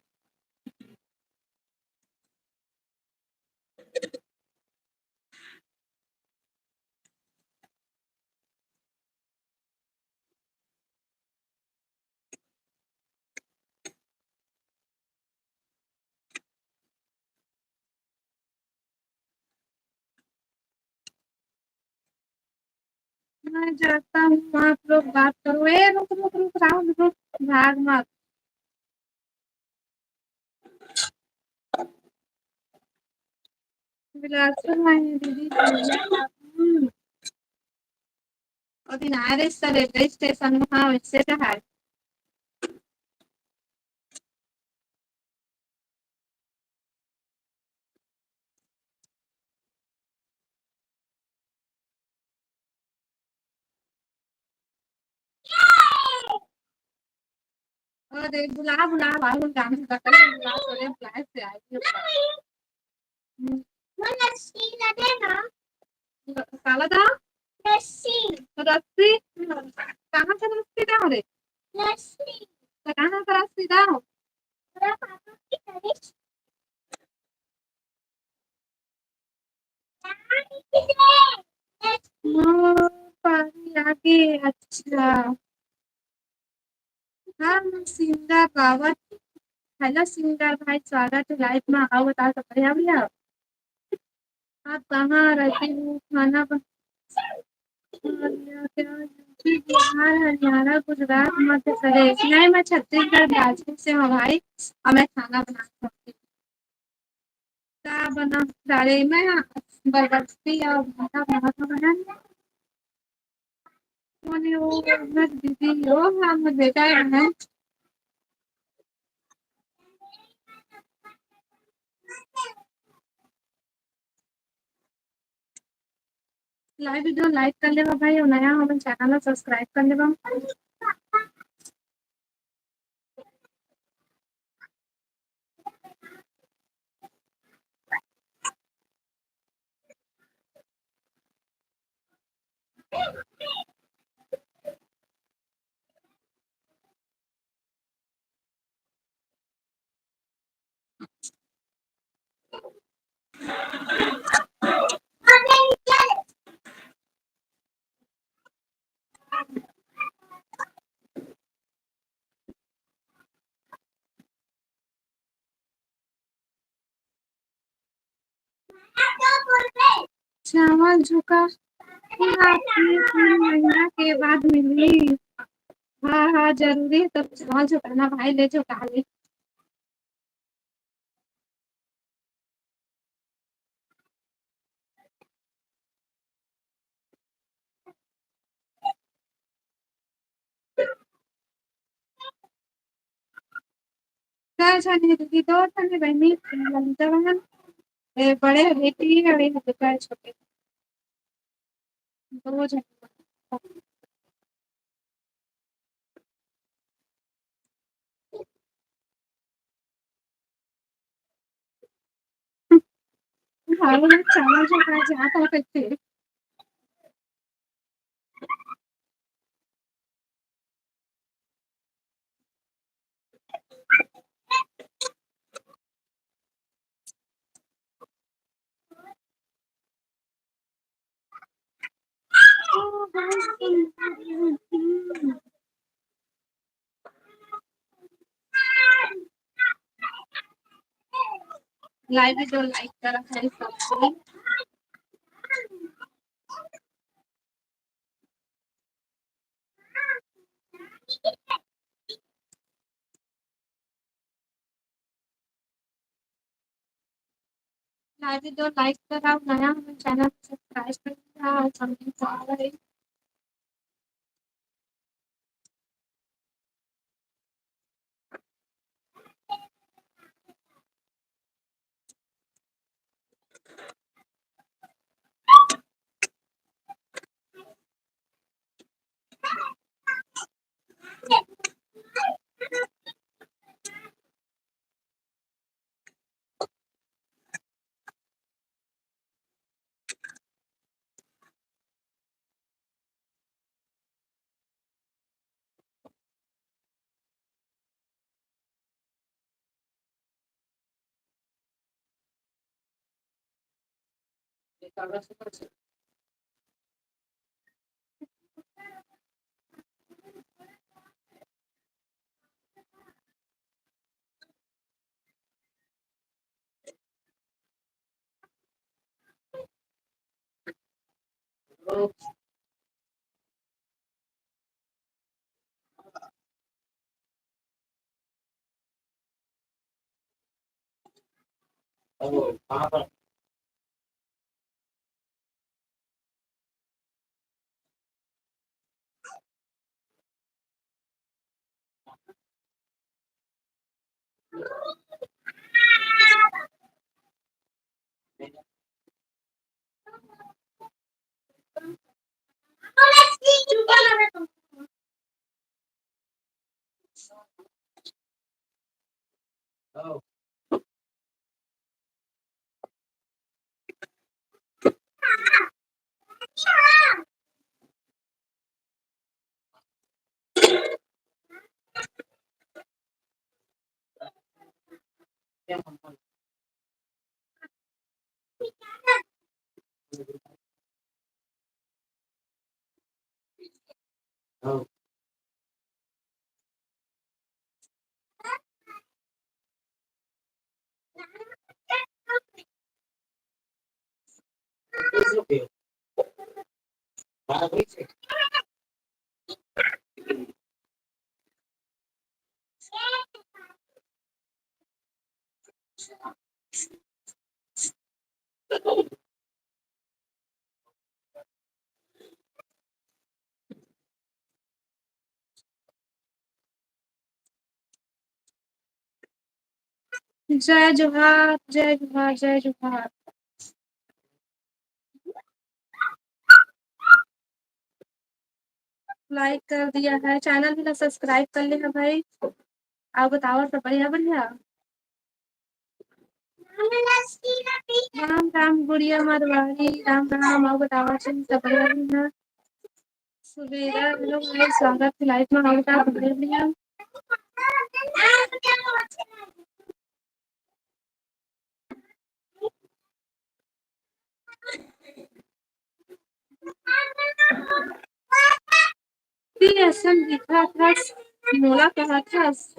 मैं जाता हूँ, आप लोग बात करो। ए, रुक, रुक, रुक, राहुल, रुक, भाग मत। बिलासपुर में है दीदी, हम्म। ओ दिन आए रहे सर रेलवे स्टेशन में, हाँ, वैसे तो है। अरे बुला, बुला, बाहर गाना बजा, बुला, बुला, बुला से आएगी। हम्म। वो लस्सी ला दे ना। काला दा? रस्सी। रस्सी? कहाँ से रस्सी दा रे? रस्सी। तो कहाँ से रस्सी दा? पूरा पापा की तरह। हाँ, पानी आगे, अच्छा। हाँ, सिंगर बाबा। हेलो सिंगर भाई, स्वागत है लाइव में। आओ, बताओ सब बढ़िया, बढ़िया? आप कहाँ रहते हो? खाना बन-, क्या यूपी, बिहार, हरियाणा, गुजरात, मध्य प्रदेश? नहीं, मैं छत्तीसगढ़, बिलासपुर से हूँ भाई, और मैं खाना बनाती हूँ। का बना डाले मैं बरबट्टी और भाटा बना तो बना। कोने वो मत दीदी हो, हम बेटा है। लाइव वीडियो लाइक कर लेवा भाई, और नया हो चैनल ला सब्सक्राइब कर लेवा। चावल झोंका पूरा तीन महीना के बाद मिली। हाँ, हाँ, जरूरी है, तब चावल झोंका ना भाई, ले झोंका ले। चार झन हे दीदी, दो झन हे बहिनी, ललिता बहन, ए, बड़े हे बेटी, अउ एक बेटा हे छोटे, दो झन। सारे लोग चावल जो है, जाता है करके। Live video like करा है सबको। Live video like करा, नया हमर channel subscribe कर लिया और comment करा। जय जोहार, जय जोहार, जय जोहार। Like कर दिया है, channel भी ला subscribe कर ले है भाई। अउ बताओ, सब बढ़िया, बढ़िया। राम राम गुड़िया मारवाड़ी, राम राम। अउ बताओ, सब बढ़िया, बढ़िया। सुबेरा, hello भाई, स्वागत है live में। अउ बताओ, बढ़िया, बढ़िया। ती असन दिखत हस, मोला कहत हस।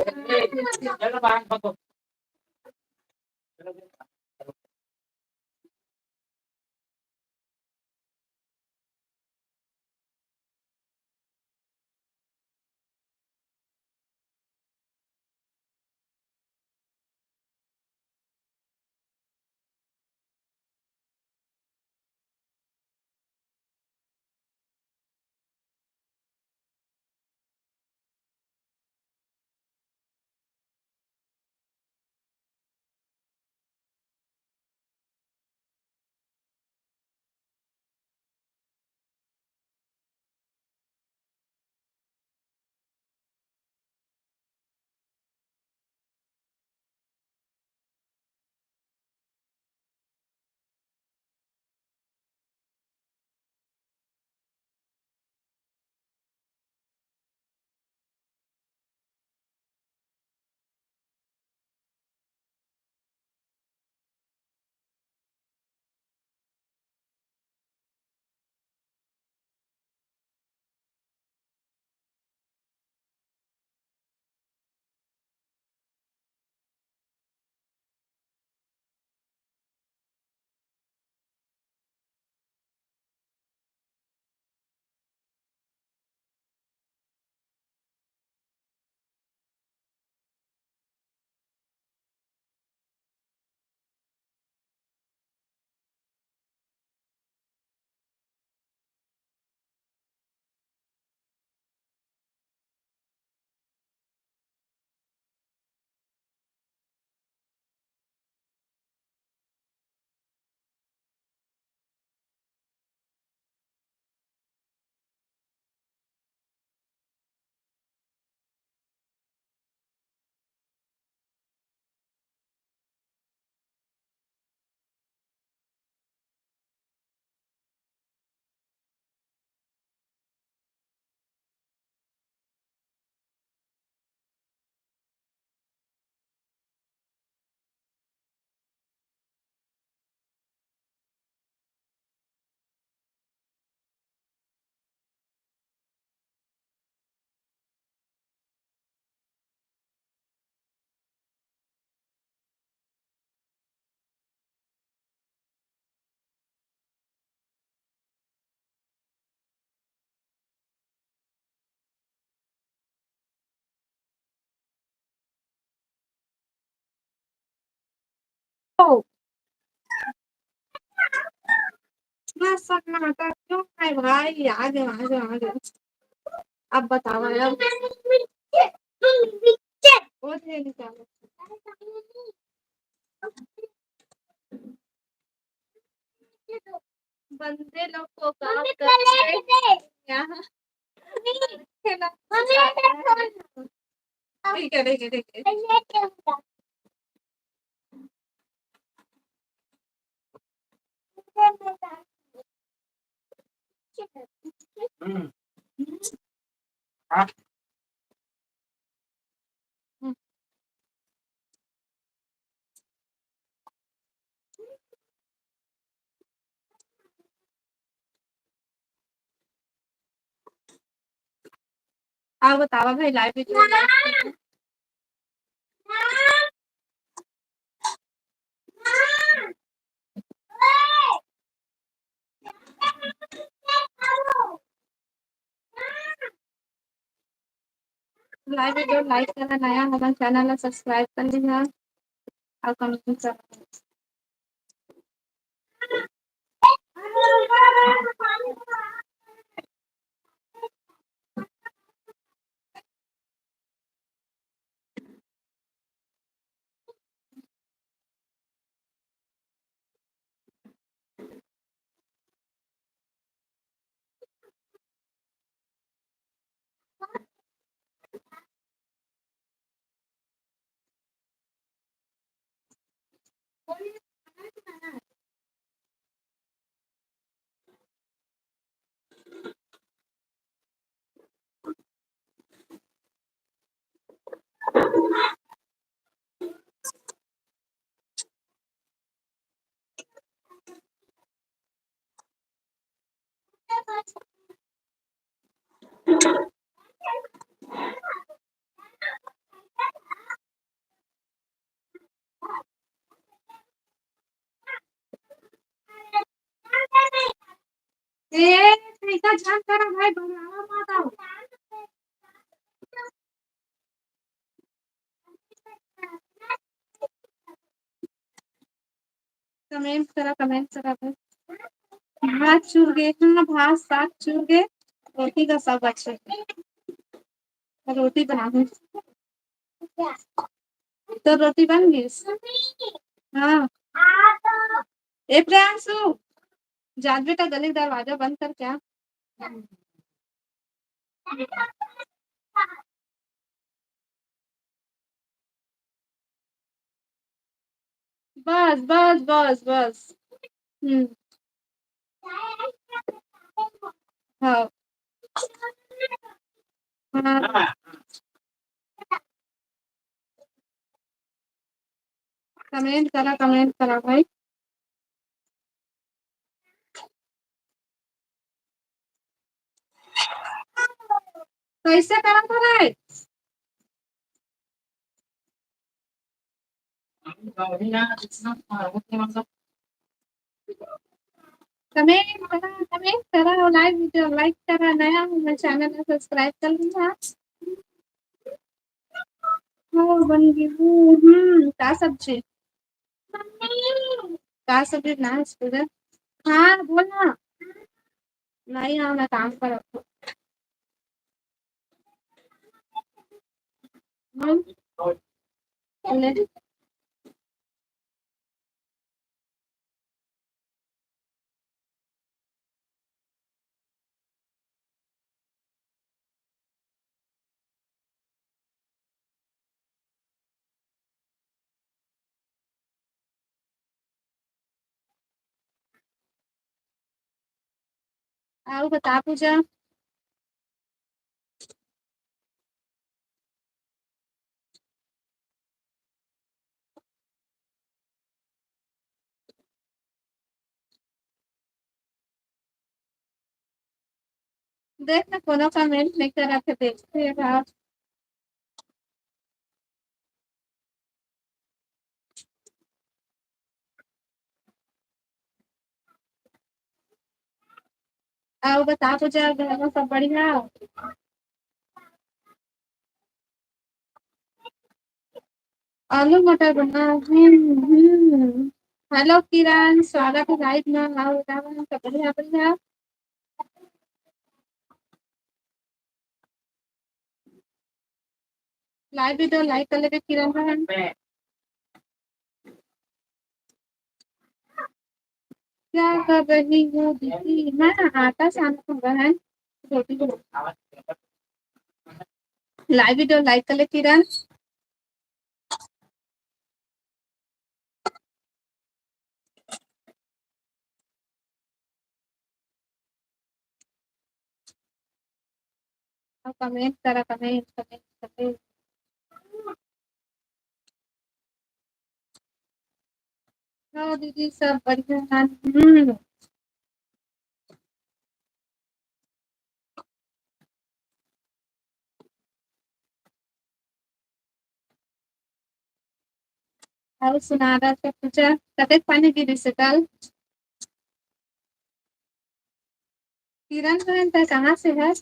ओ। इतना सन्नाटा क्यों है भाई? आ जाओ, आ जाओ, आ जाओ। अब बताओ यार। वो थे निकालो। बंदे लोग को काम करते हैं यहाँ। ठीक है, ठीक है, ठीक है। हम्म। हाँ। अउ बतावा भाई, live video, live video। Live video like करा, नया हमर channel ला subscribe कर लिहा अउ comment कर। ए, तरीका झन करा भाई, बंगाला मत आओ। Comment करा, comment करा भाई। भात चुर गे, हाँ, भात साग चुर गे, रोटी का सब बचे। रोटी बनाहूँ। तो रोटी बन गिस? हाँ। ए प्रियांशु, जात बेटा, गली दरवाजा बंद कर क्या? बस, बस, बस, बस। हम्म। हाँ। हाँ। Comment करा, comment करा भाई। कैसे करत हरे? Comment करा, comment करा, live video like करा, नया हो मैं channel में subscribe कर लिहा। हो बन गे। हम्म, का सब्जी? का सब्जी बनाए हस पूजा? हाँ, बोल ना। नहीं, हाँ, मैं काम करत हूँ। हम्म। ले। अउ बता पूजा। देख ना, कोनो comment नहीं करत हे, देखते हैं बाप। अउ बता पूजा, घर में सब बढ़िया? आलू मटर बना। हम्म, हम्म। हेलो किरण, स्वागत है लाइव में। आओ, रावण, सब बढ़िया, बढ़िया। लाइव वीडियो लाइक कर लेबे किरण बहन। क्या कर रही हो दीदी? मैं आटा सान रहा है, रोटी बना। लाइव वीडियो लाइक कर ले किरण। कमेंट करा, कमेंट, कमेंट, कमेंट। हाँ दीदी, सब बढ़िया है। हम्म। अउ सुना रहा था, पूछा कतेक पानी गिरिस हे कल? किरण बहन, तै कहाँ से है?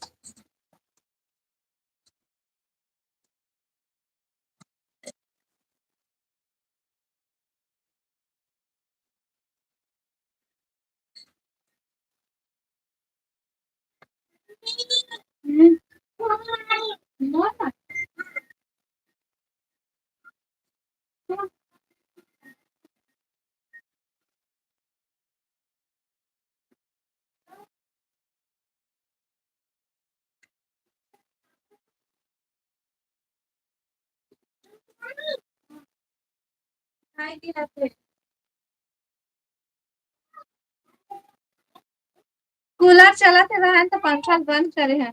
कूलर चलत हे बहन, तो पंखा बंद करे हैं।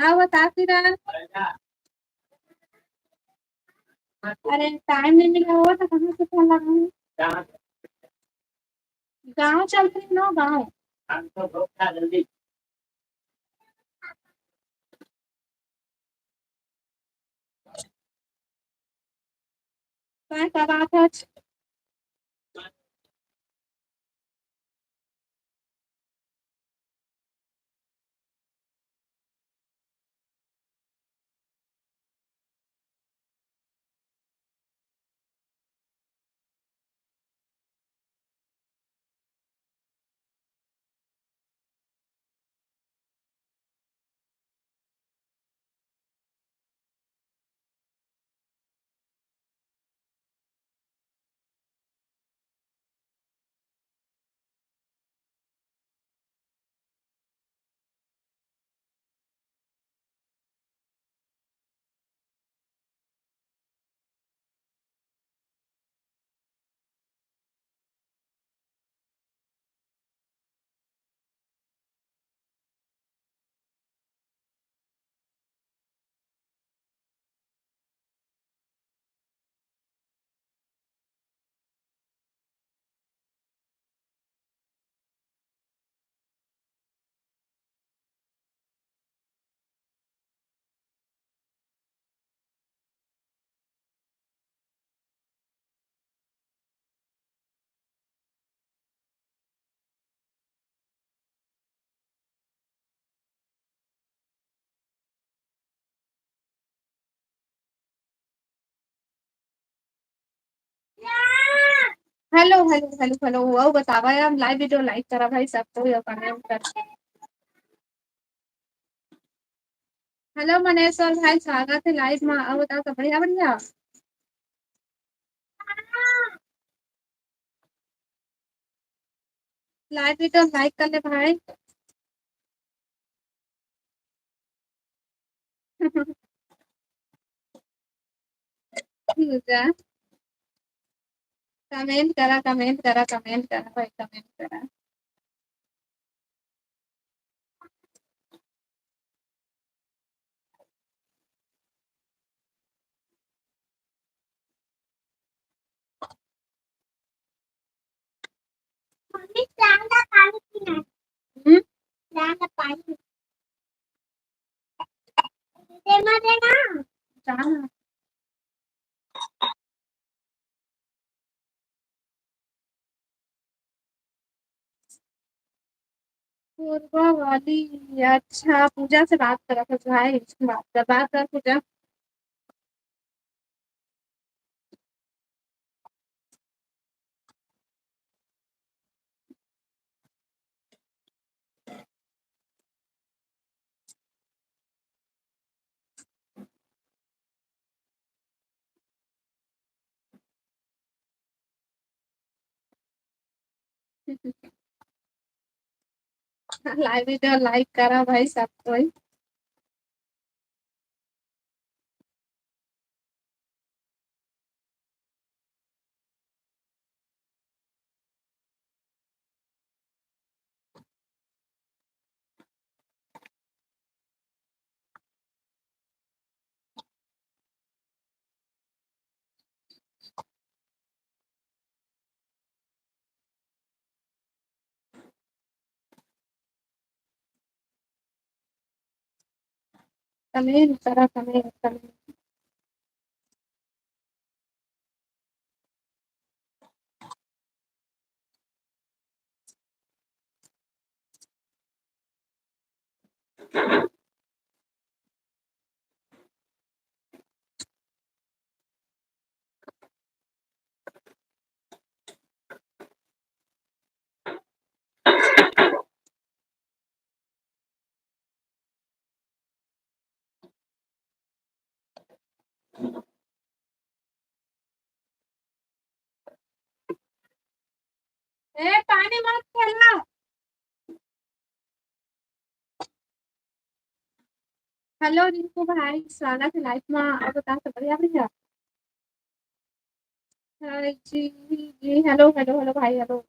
आओ, बता किरण। अरे, टाइम नहीं मिला हुआ तो कहाँ से फोन लगाऊं? गाँव चल रही ना, गाँव। काय का बात है? Hello, hello, hello, hello। अउ बतावा यार, live video like करा भाई, सब कोई अउ comment कर। Hello मनेश्वर भाई, स्वागत है live में। अउ बताओ, सब बढ़िया, बढ़िया? Live video like कर ले भाई। पूजा, comment करा, comment करा, comment करा भाई, comment करा। मम्मी, चाय ला पानी पीना है। हम्म? चाय ला पानी। देना, देना। चाय। पूर्वा वाली, अच्छा, पूजा से बात करत हस भाई, बात कर, बात कर पूजा। Live video like करा भाई सब कोई। Comment करा, comment, comment। ए, पानी मत खेलना। Hello रिंकू भाई, स्वागत है live में। अउ बता, सब बढ़िया, बढ़िया? हाय जी, जी, hello, hello, hello भाई, hello।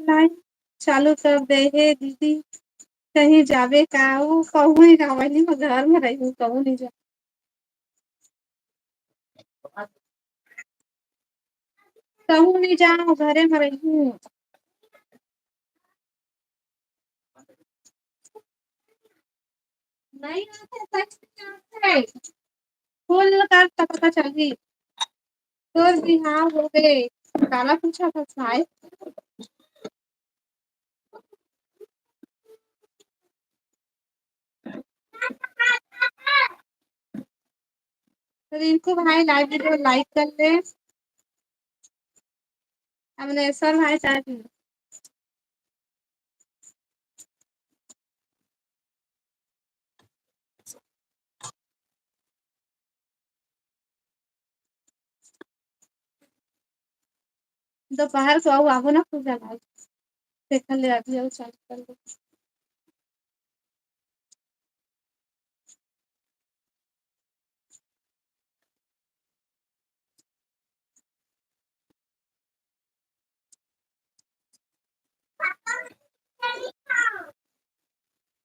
Live चालू कर दे हे दीदी, कहीं जाबे का? वो कहूँ नहीं जावा, नहीं, मैं घर में रही हूँ, कहूँ नहीं जा, कहूँ नहीं जाऊँ, घरे में रही हूँ। नहीं आते, सच में आते। फूल का तो पता चली। तोर बिहाव हो गए। काला पूछा था भाई। रिंकू भाई live video like कर ले। अमलेश्वर भाई साथ में। दोपहर को आओ, आबो ना पूजा भाई। देखा ले, अभी आओ, चालू कर दो।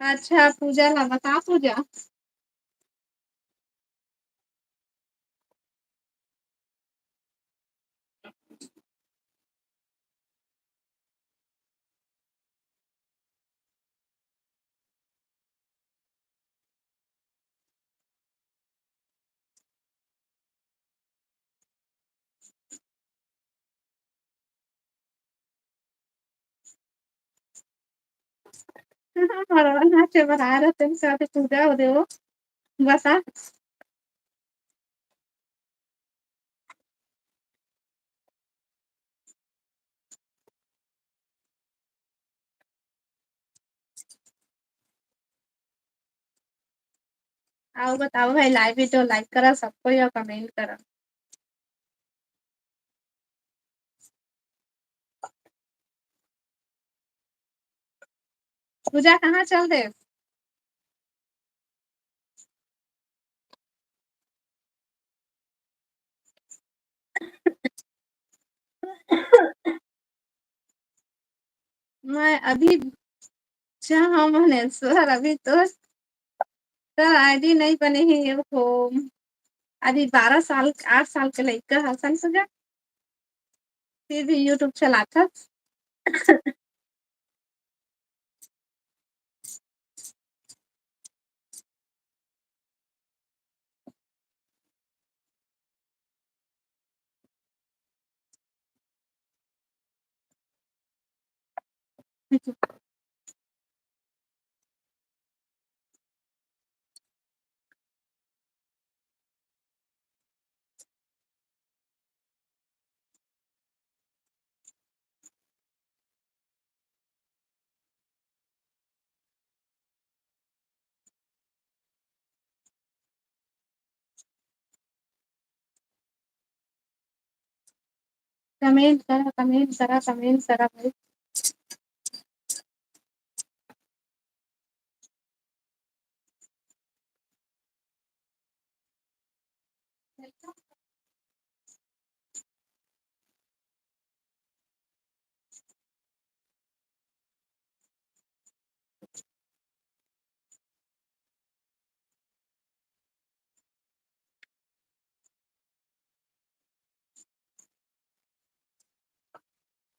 अच्छा, पूजा ला बता, पूजा। मड़वा नाचे बर आए रहितेन, का पूजा हो देवो। बस आ। अउ बताओ भाई, live video like करा, सब कोई अउ comment करा। पूजा कहाँ चल दे? मैं अभी, अच्छा, हाँ, मनेश्वर, अभी तो सर, ID नहीं बने हे। ओहो, अभी बारह साल, आठ साल के लइका हसन पूजा, फिर भी YouTube चलाथस। Comment करा, comment करा, comment करा भाई।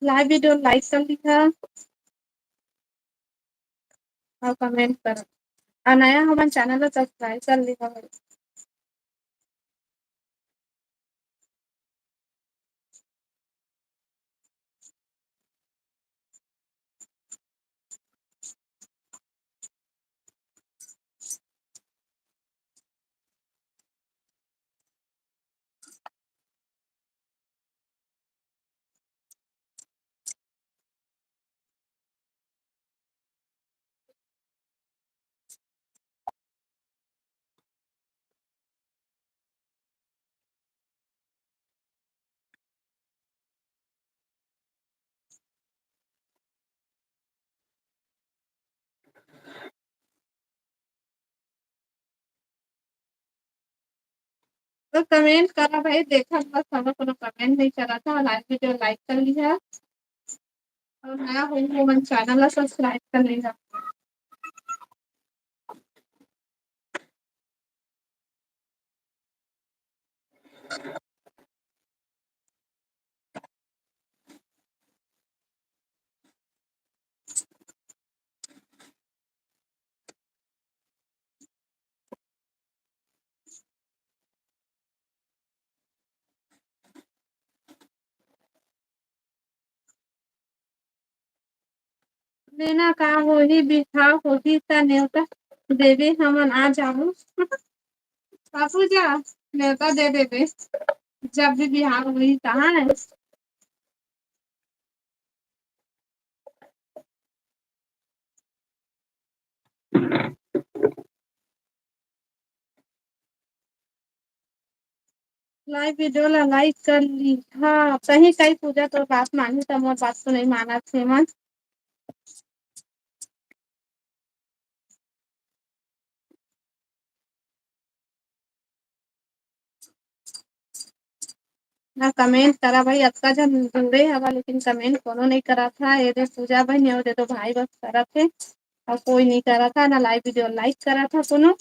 Live video like कर लिहा अउ comment करा, अउ नया हमन channel ला subscribe कर लिहा भाई। तो comment करा भाई, देखा बस हमर कोनो comment नहीं करा था, live video like कर लिहा अउ नया हो तो मन channel ला subscribe कर लिहा। लेना का होही, बिहाव होही त नेवता देबे, हमन आ जाबो। बाबू जा, नेवता दे देबे, जब भी बिहाव होही तहाँ। Live video ला like कर लिहा। सही कही पूजा, तोर बात मानही त मोर बात तो नहीं मानत हे मन। ना comment करा भाई, अतका झन जुड़े हवा लेकिन comment कोनो नहीं करा था। ये दे पूजा बहन, ये दे तो भाई बस करा थे अउ कोई नहीं करा था, ना live video like करा था कोनो।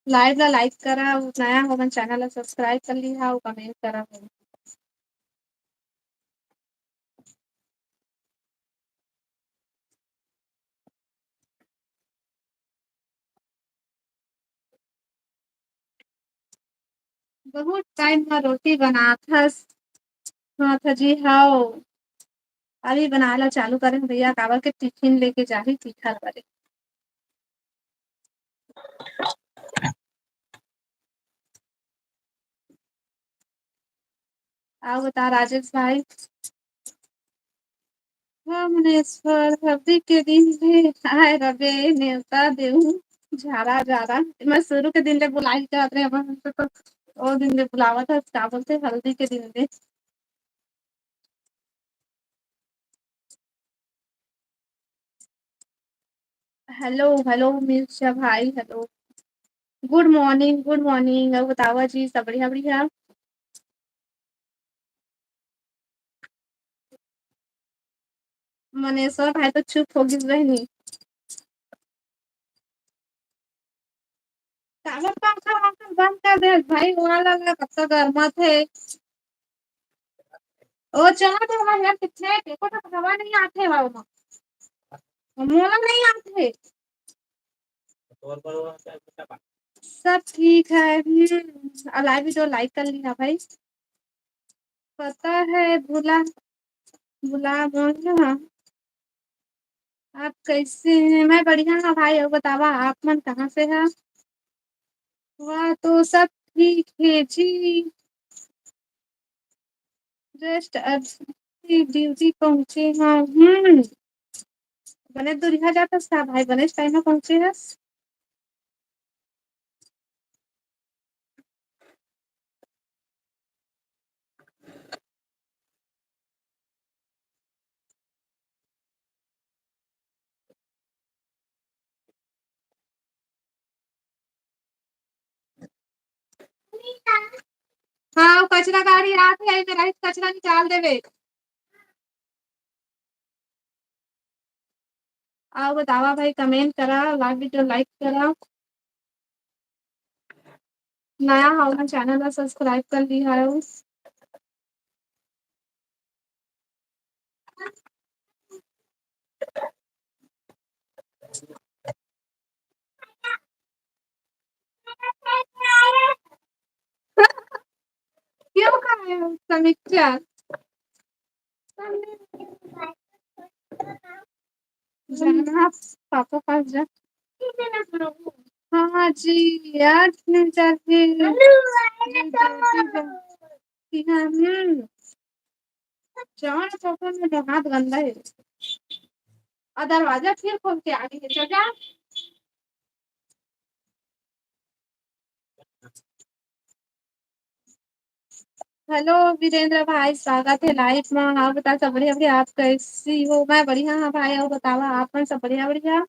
Live ला like करा, नया हो मन channel ला subscribe कर लिहा अउ comment करा। बहुत टाइम मा रोटी बनाथस। हाँ था जी, हाव। अभी बनाए ला चालू करे हूँ भैया, काबर के टिफिन लेके जाही तीखा करे। अउ बता राजेश भाई। हाँ, मुनेश्वर, हल्दी के दिन ले आए रबे, नेवता देहूं, झारा, झारा। मैं शुरू के दिन ले बुलाई कहत रहे, हमन से तो ओ दिन ले बुलावत हस, का बोलथे, हल्दी के दिन ले। हेलो, हेलो, मिर्चा भाई, हेलो। गुड मॉर्निंग, गुड मॉर्निंग। अउ बतावा जी, सब बढ़िया, बढ़िया? मनेश्वर भाई तो चुप हो गिस बहिनी। काबर पंखा वंखा बंद कर दे भाई, वो वाला ला कब तक गरमात है। ओ चला तो हमारे घर कितने एको ठक हवा नहीं आथे हवा में। मोला नहीं आथे। सब ठीक है। हम्म, आ लाइव वीडियो लाइक कर लिया भाई। पता है भुला, भुला गए ना। आप कैसे हैं? मैं बढ़िया हाँ भाई, अउ बतावा आप मन कहाँ से है? वाह, तो सब ठीक है जी। जस्ट अभी ड्यूटी पहुंचे हाँ। हम्म, बने दुरिहा जाथस का भाई, बने टाइम में पहुंचे हस। हाँ, वो कचरा गाड़ी आत है, मेरा ही कचरा निकाल देवे। अउ बतावा भाई, कमेंट करा, लाइव वीडियो लाइक करा। नया हव ना, चैनल ला सब्सक्राइब कर लिहा। क्यों खाए हो समीक्षा? जाना पापा पास जा। हाँ जी, यार, नहीं जाते। जी, जी, जी, जी। हाँ, हम्म। जान पापा में हाथ गंदा है। और दरवाजा फिर खोल के आ गई है, चल जा। हेलो वीरेंद्र भाई, स्वागत है लाइव में। अउ बता, सब बढ़िया, बढ़िया, आप कैसी हो? मैं बढ़िया हाँ भाई, अउ बतावा आप मन सब बढ़िया, बढ़िया?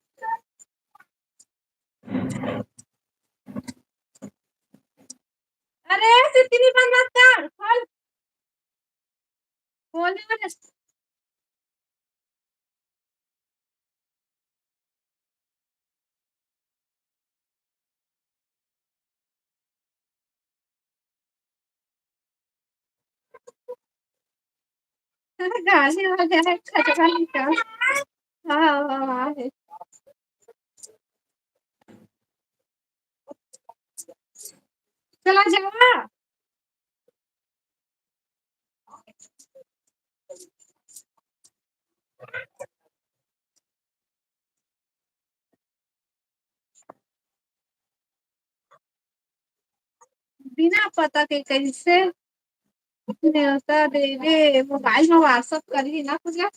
अरे सिद्धि, बंद मत कर, खोल। खोल दे। गाली वाले है, खतरा निकाल। हाँ, हाँ, हाँ, है। चला जावा। बिना पता के कैसे नेवता देवे? मोबाइल में WhatsApp करही ना पूजा।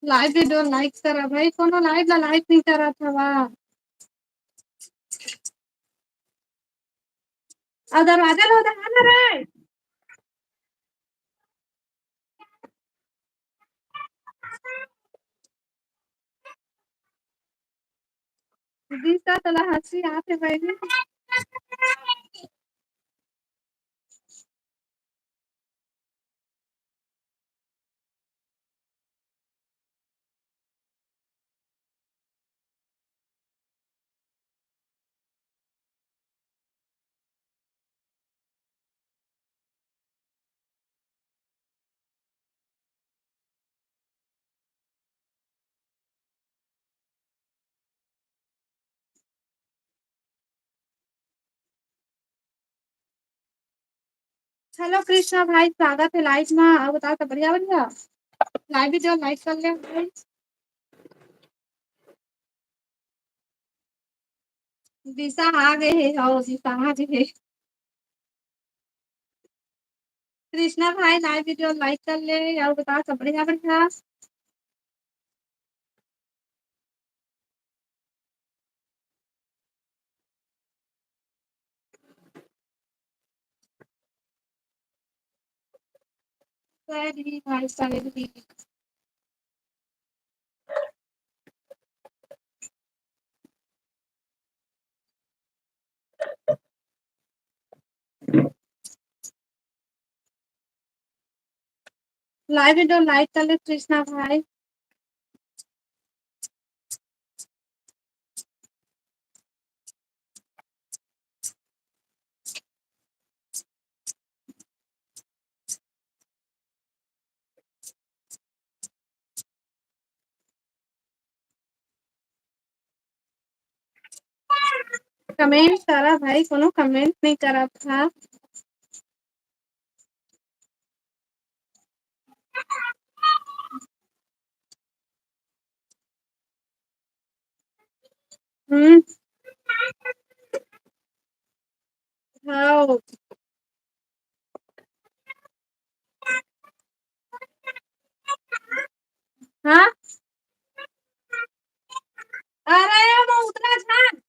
लाइव वीडियो लाइक करा भाई, कोनो लाइव ला लाइक नहीं करा था वाह। अउ दरवाजा ला ओदे हाथ ना रहे। दिशा तोला हंसी आथे बहिनी। हेलो कृष्णा भाई, स्वागत हे लाइव मा। अउ बताओ, सब बढ़िया, बढ़िया? लाइव वीडियो लाइक कर ले भाई। दिशा आ गे हे, हो दिशा आ गे हे। कृष्णा भाई, लाइव वीडियो लाइक कर ले, अउ बताओ, सब बढ़िया, बढ़िया? सही भाई, सही। लाइव वीडियो लाइक कर ले कृष्णा भाई। कमेंट करा भाई, कोनो कमेंट नहीं करा था। हम्म। हाँ। हाँ? अरे, वो उतना झान।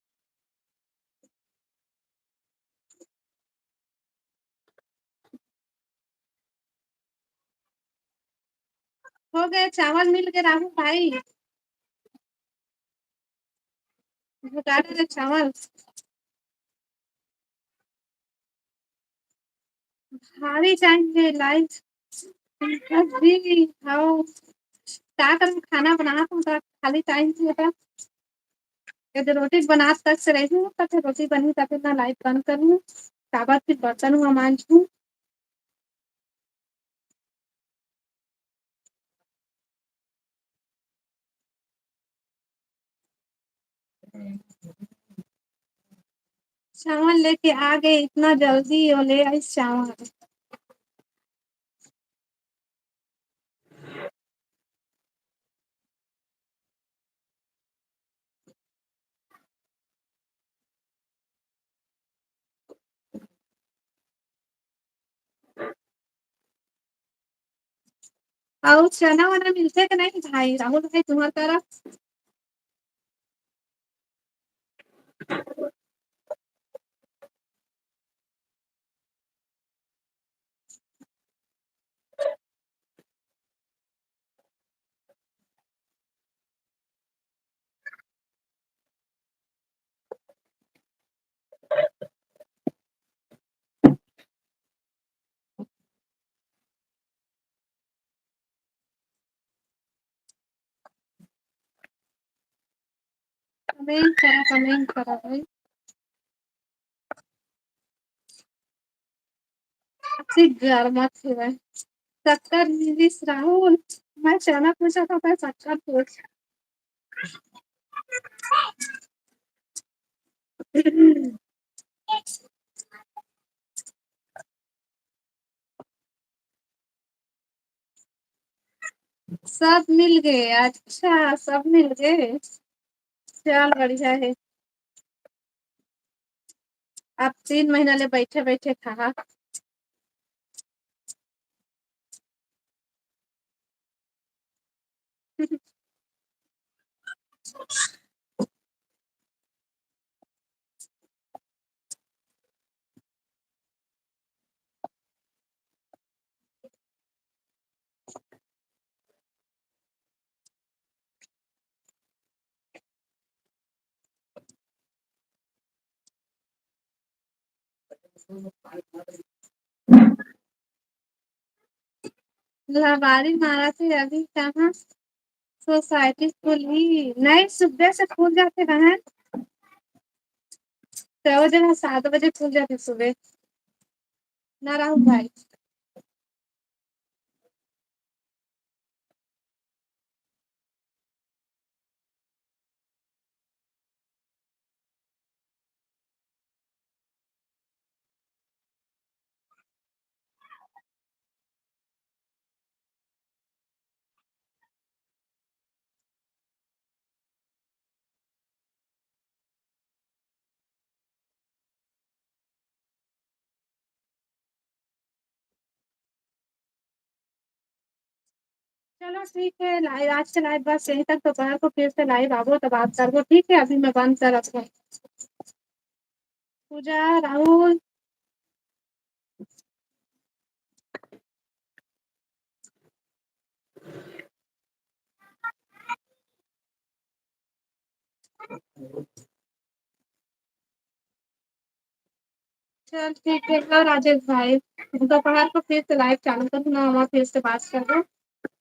हो गए, चावल मिल गए राहुल भाई। भुटाने रे चावल। भारी टाइम ले लाइव। जी, हाओ। का करूँ, खाना बनात हूँ, त खाली टाइम से होता। यदि रोटी बनात तक से रही हूँ, त फिर रोटी बनही, त फिर मैं लाइव बंद करूँ। काबर फिर बर्तन हुआ मांजूँ। चावल लेके आ गए, इतना जल्दी वो ले आई चावल। अउ चना वना मिलथे के नहीं भाई, राहुल भाई, तुम्हार तरफ? कमेंट करा, कमेंट करा भाई। सिक गरमात हेवय। शक्कर मिलिस राहुल, मैं चना पूछा था, मैं शक्कर पूछ। सब मिल गए, अच्छा, सब मिल गए। चल, बढ़िया हे। अब तीन महीना ले बैठे बैठे खा। लबारी मारा थे अभी कहाँ सोसाइटी खुलही? नहीं, सुबह से खुल जाथे बहन, छह बजे ना सात बजे खुल जाथे सुबह ना राहुल भाई। चलो ठीक है, लाइव आज के लाइव बस यहीं तक। दोपहर को फिर से लाइव आबो तो बात करबो, ठीक है? अभी मैं बंद करत हूँ। पूजा, राहुल। चल ठीक है, हाँ राजेश भाई, दोपहर को फिर से लाइव चालू करूँ ना, वहाँ फिर से बात कर लो।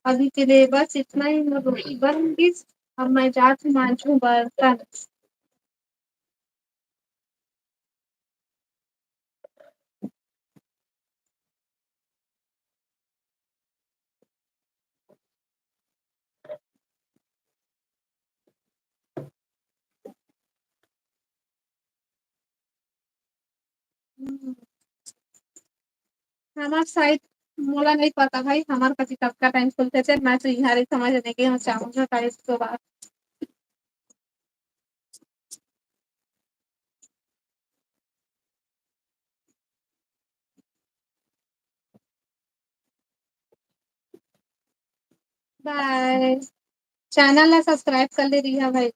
अभी के लिए बस इतना ही, मैं रोटी बन गई, अब मैं जाती हूँ मांजू बर्तन। हमार साइड मोला नहीं पता भाई, हमार कति कतका टाइम खुलथे, ते मैं तो इहाँ रही समझ नहीं गई हूँ, चाहूँगा टाइम के बाद। बाय। चैनल ला सब्सक्राइब कर ले रिहा भाई।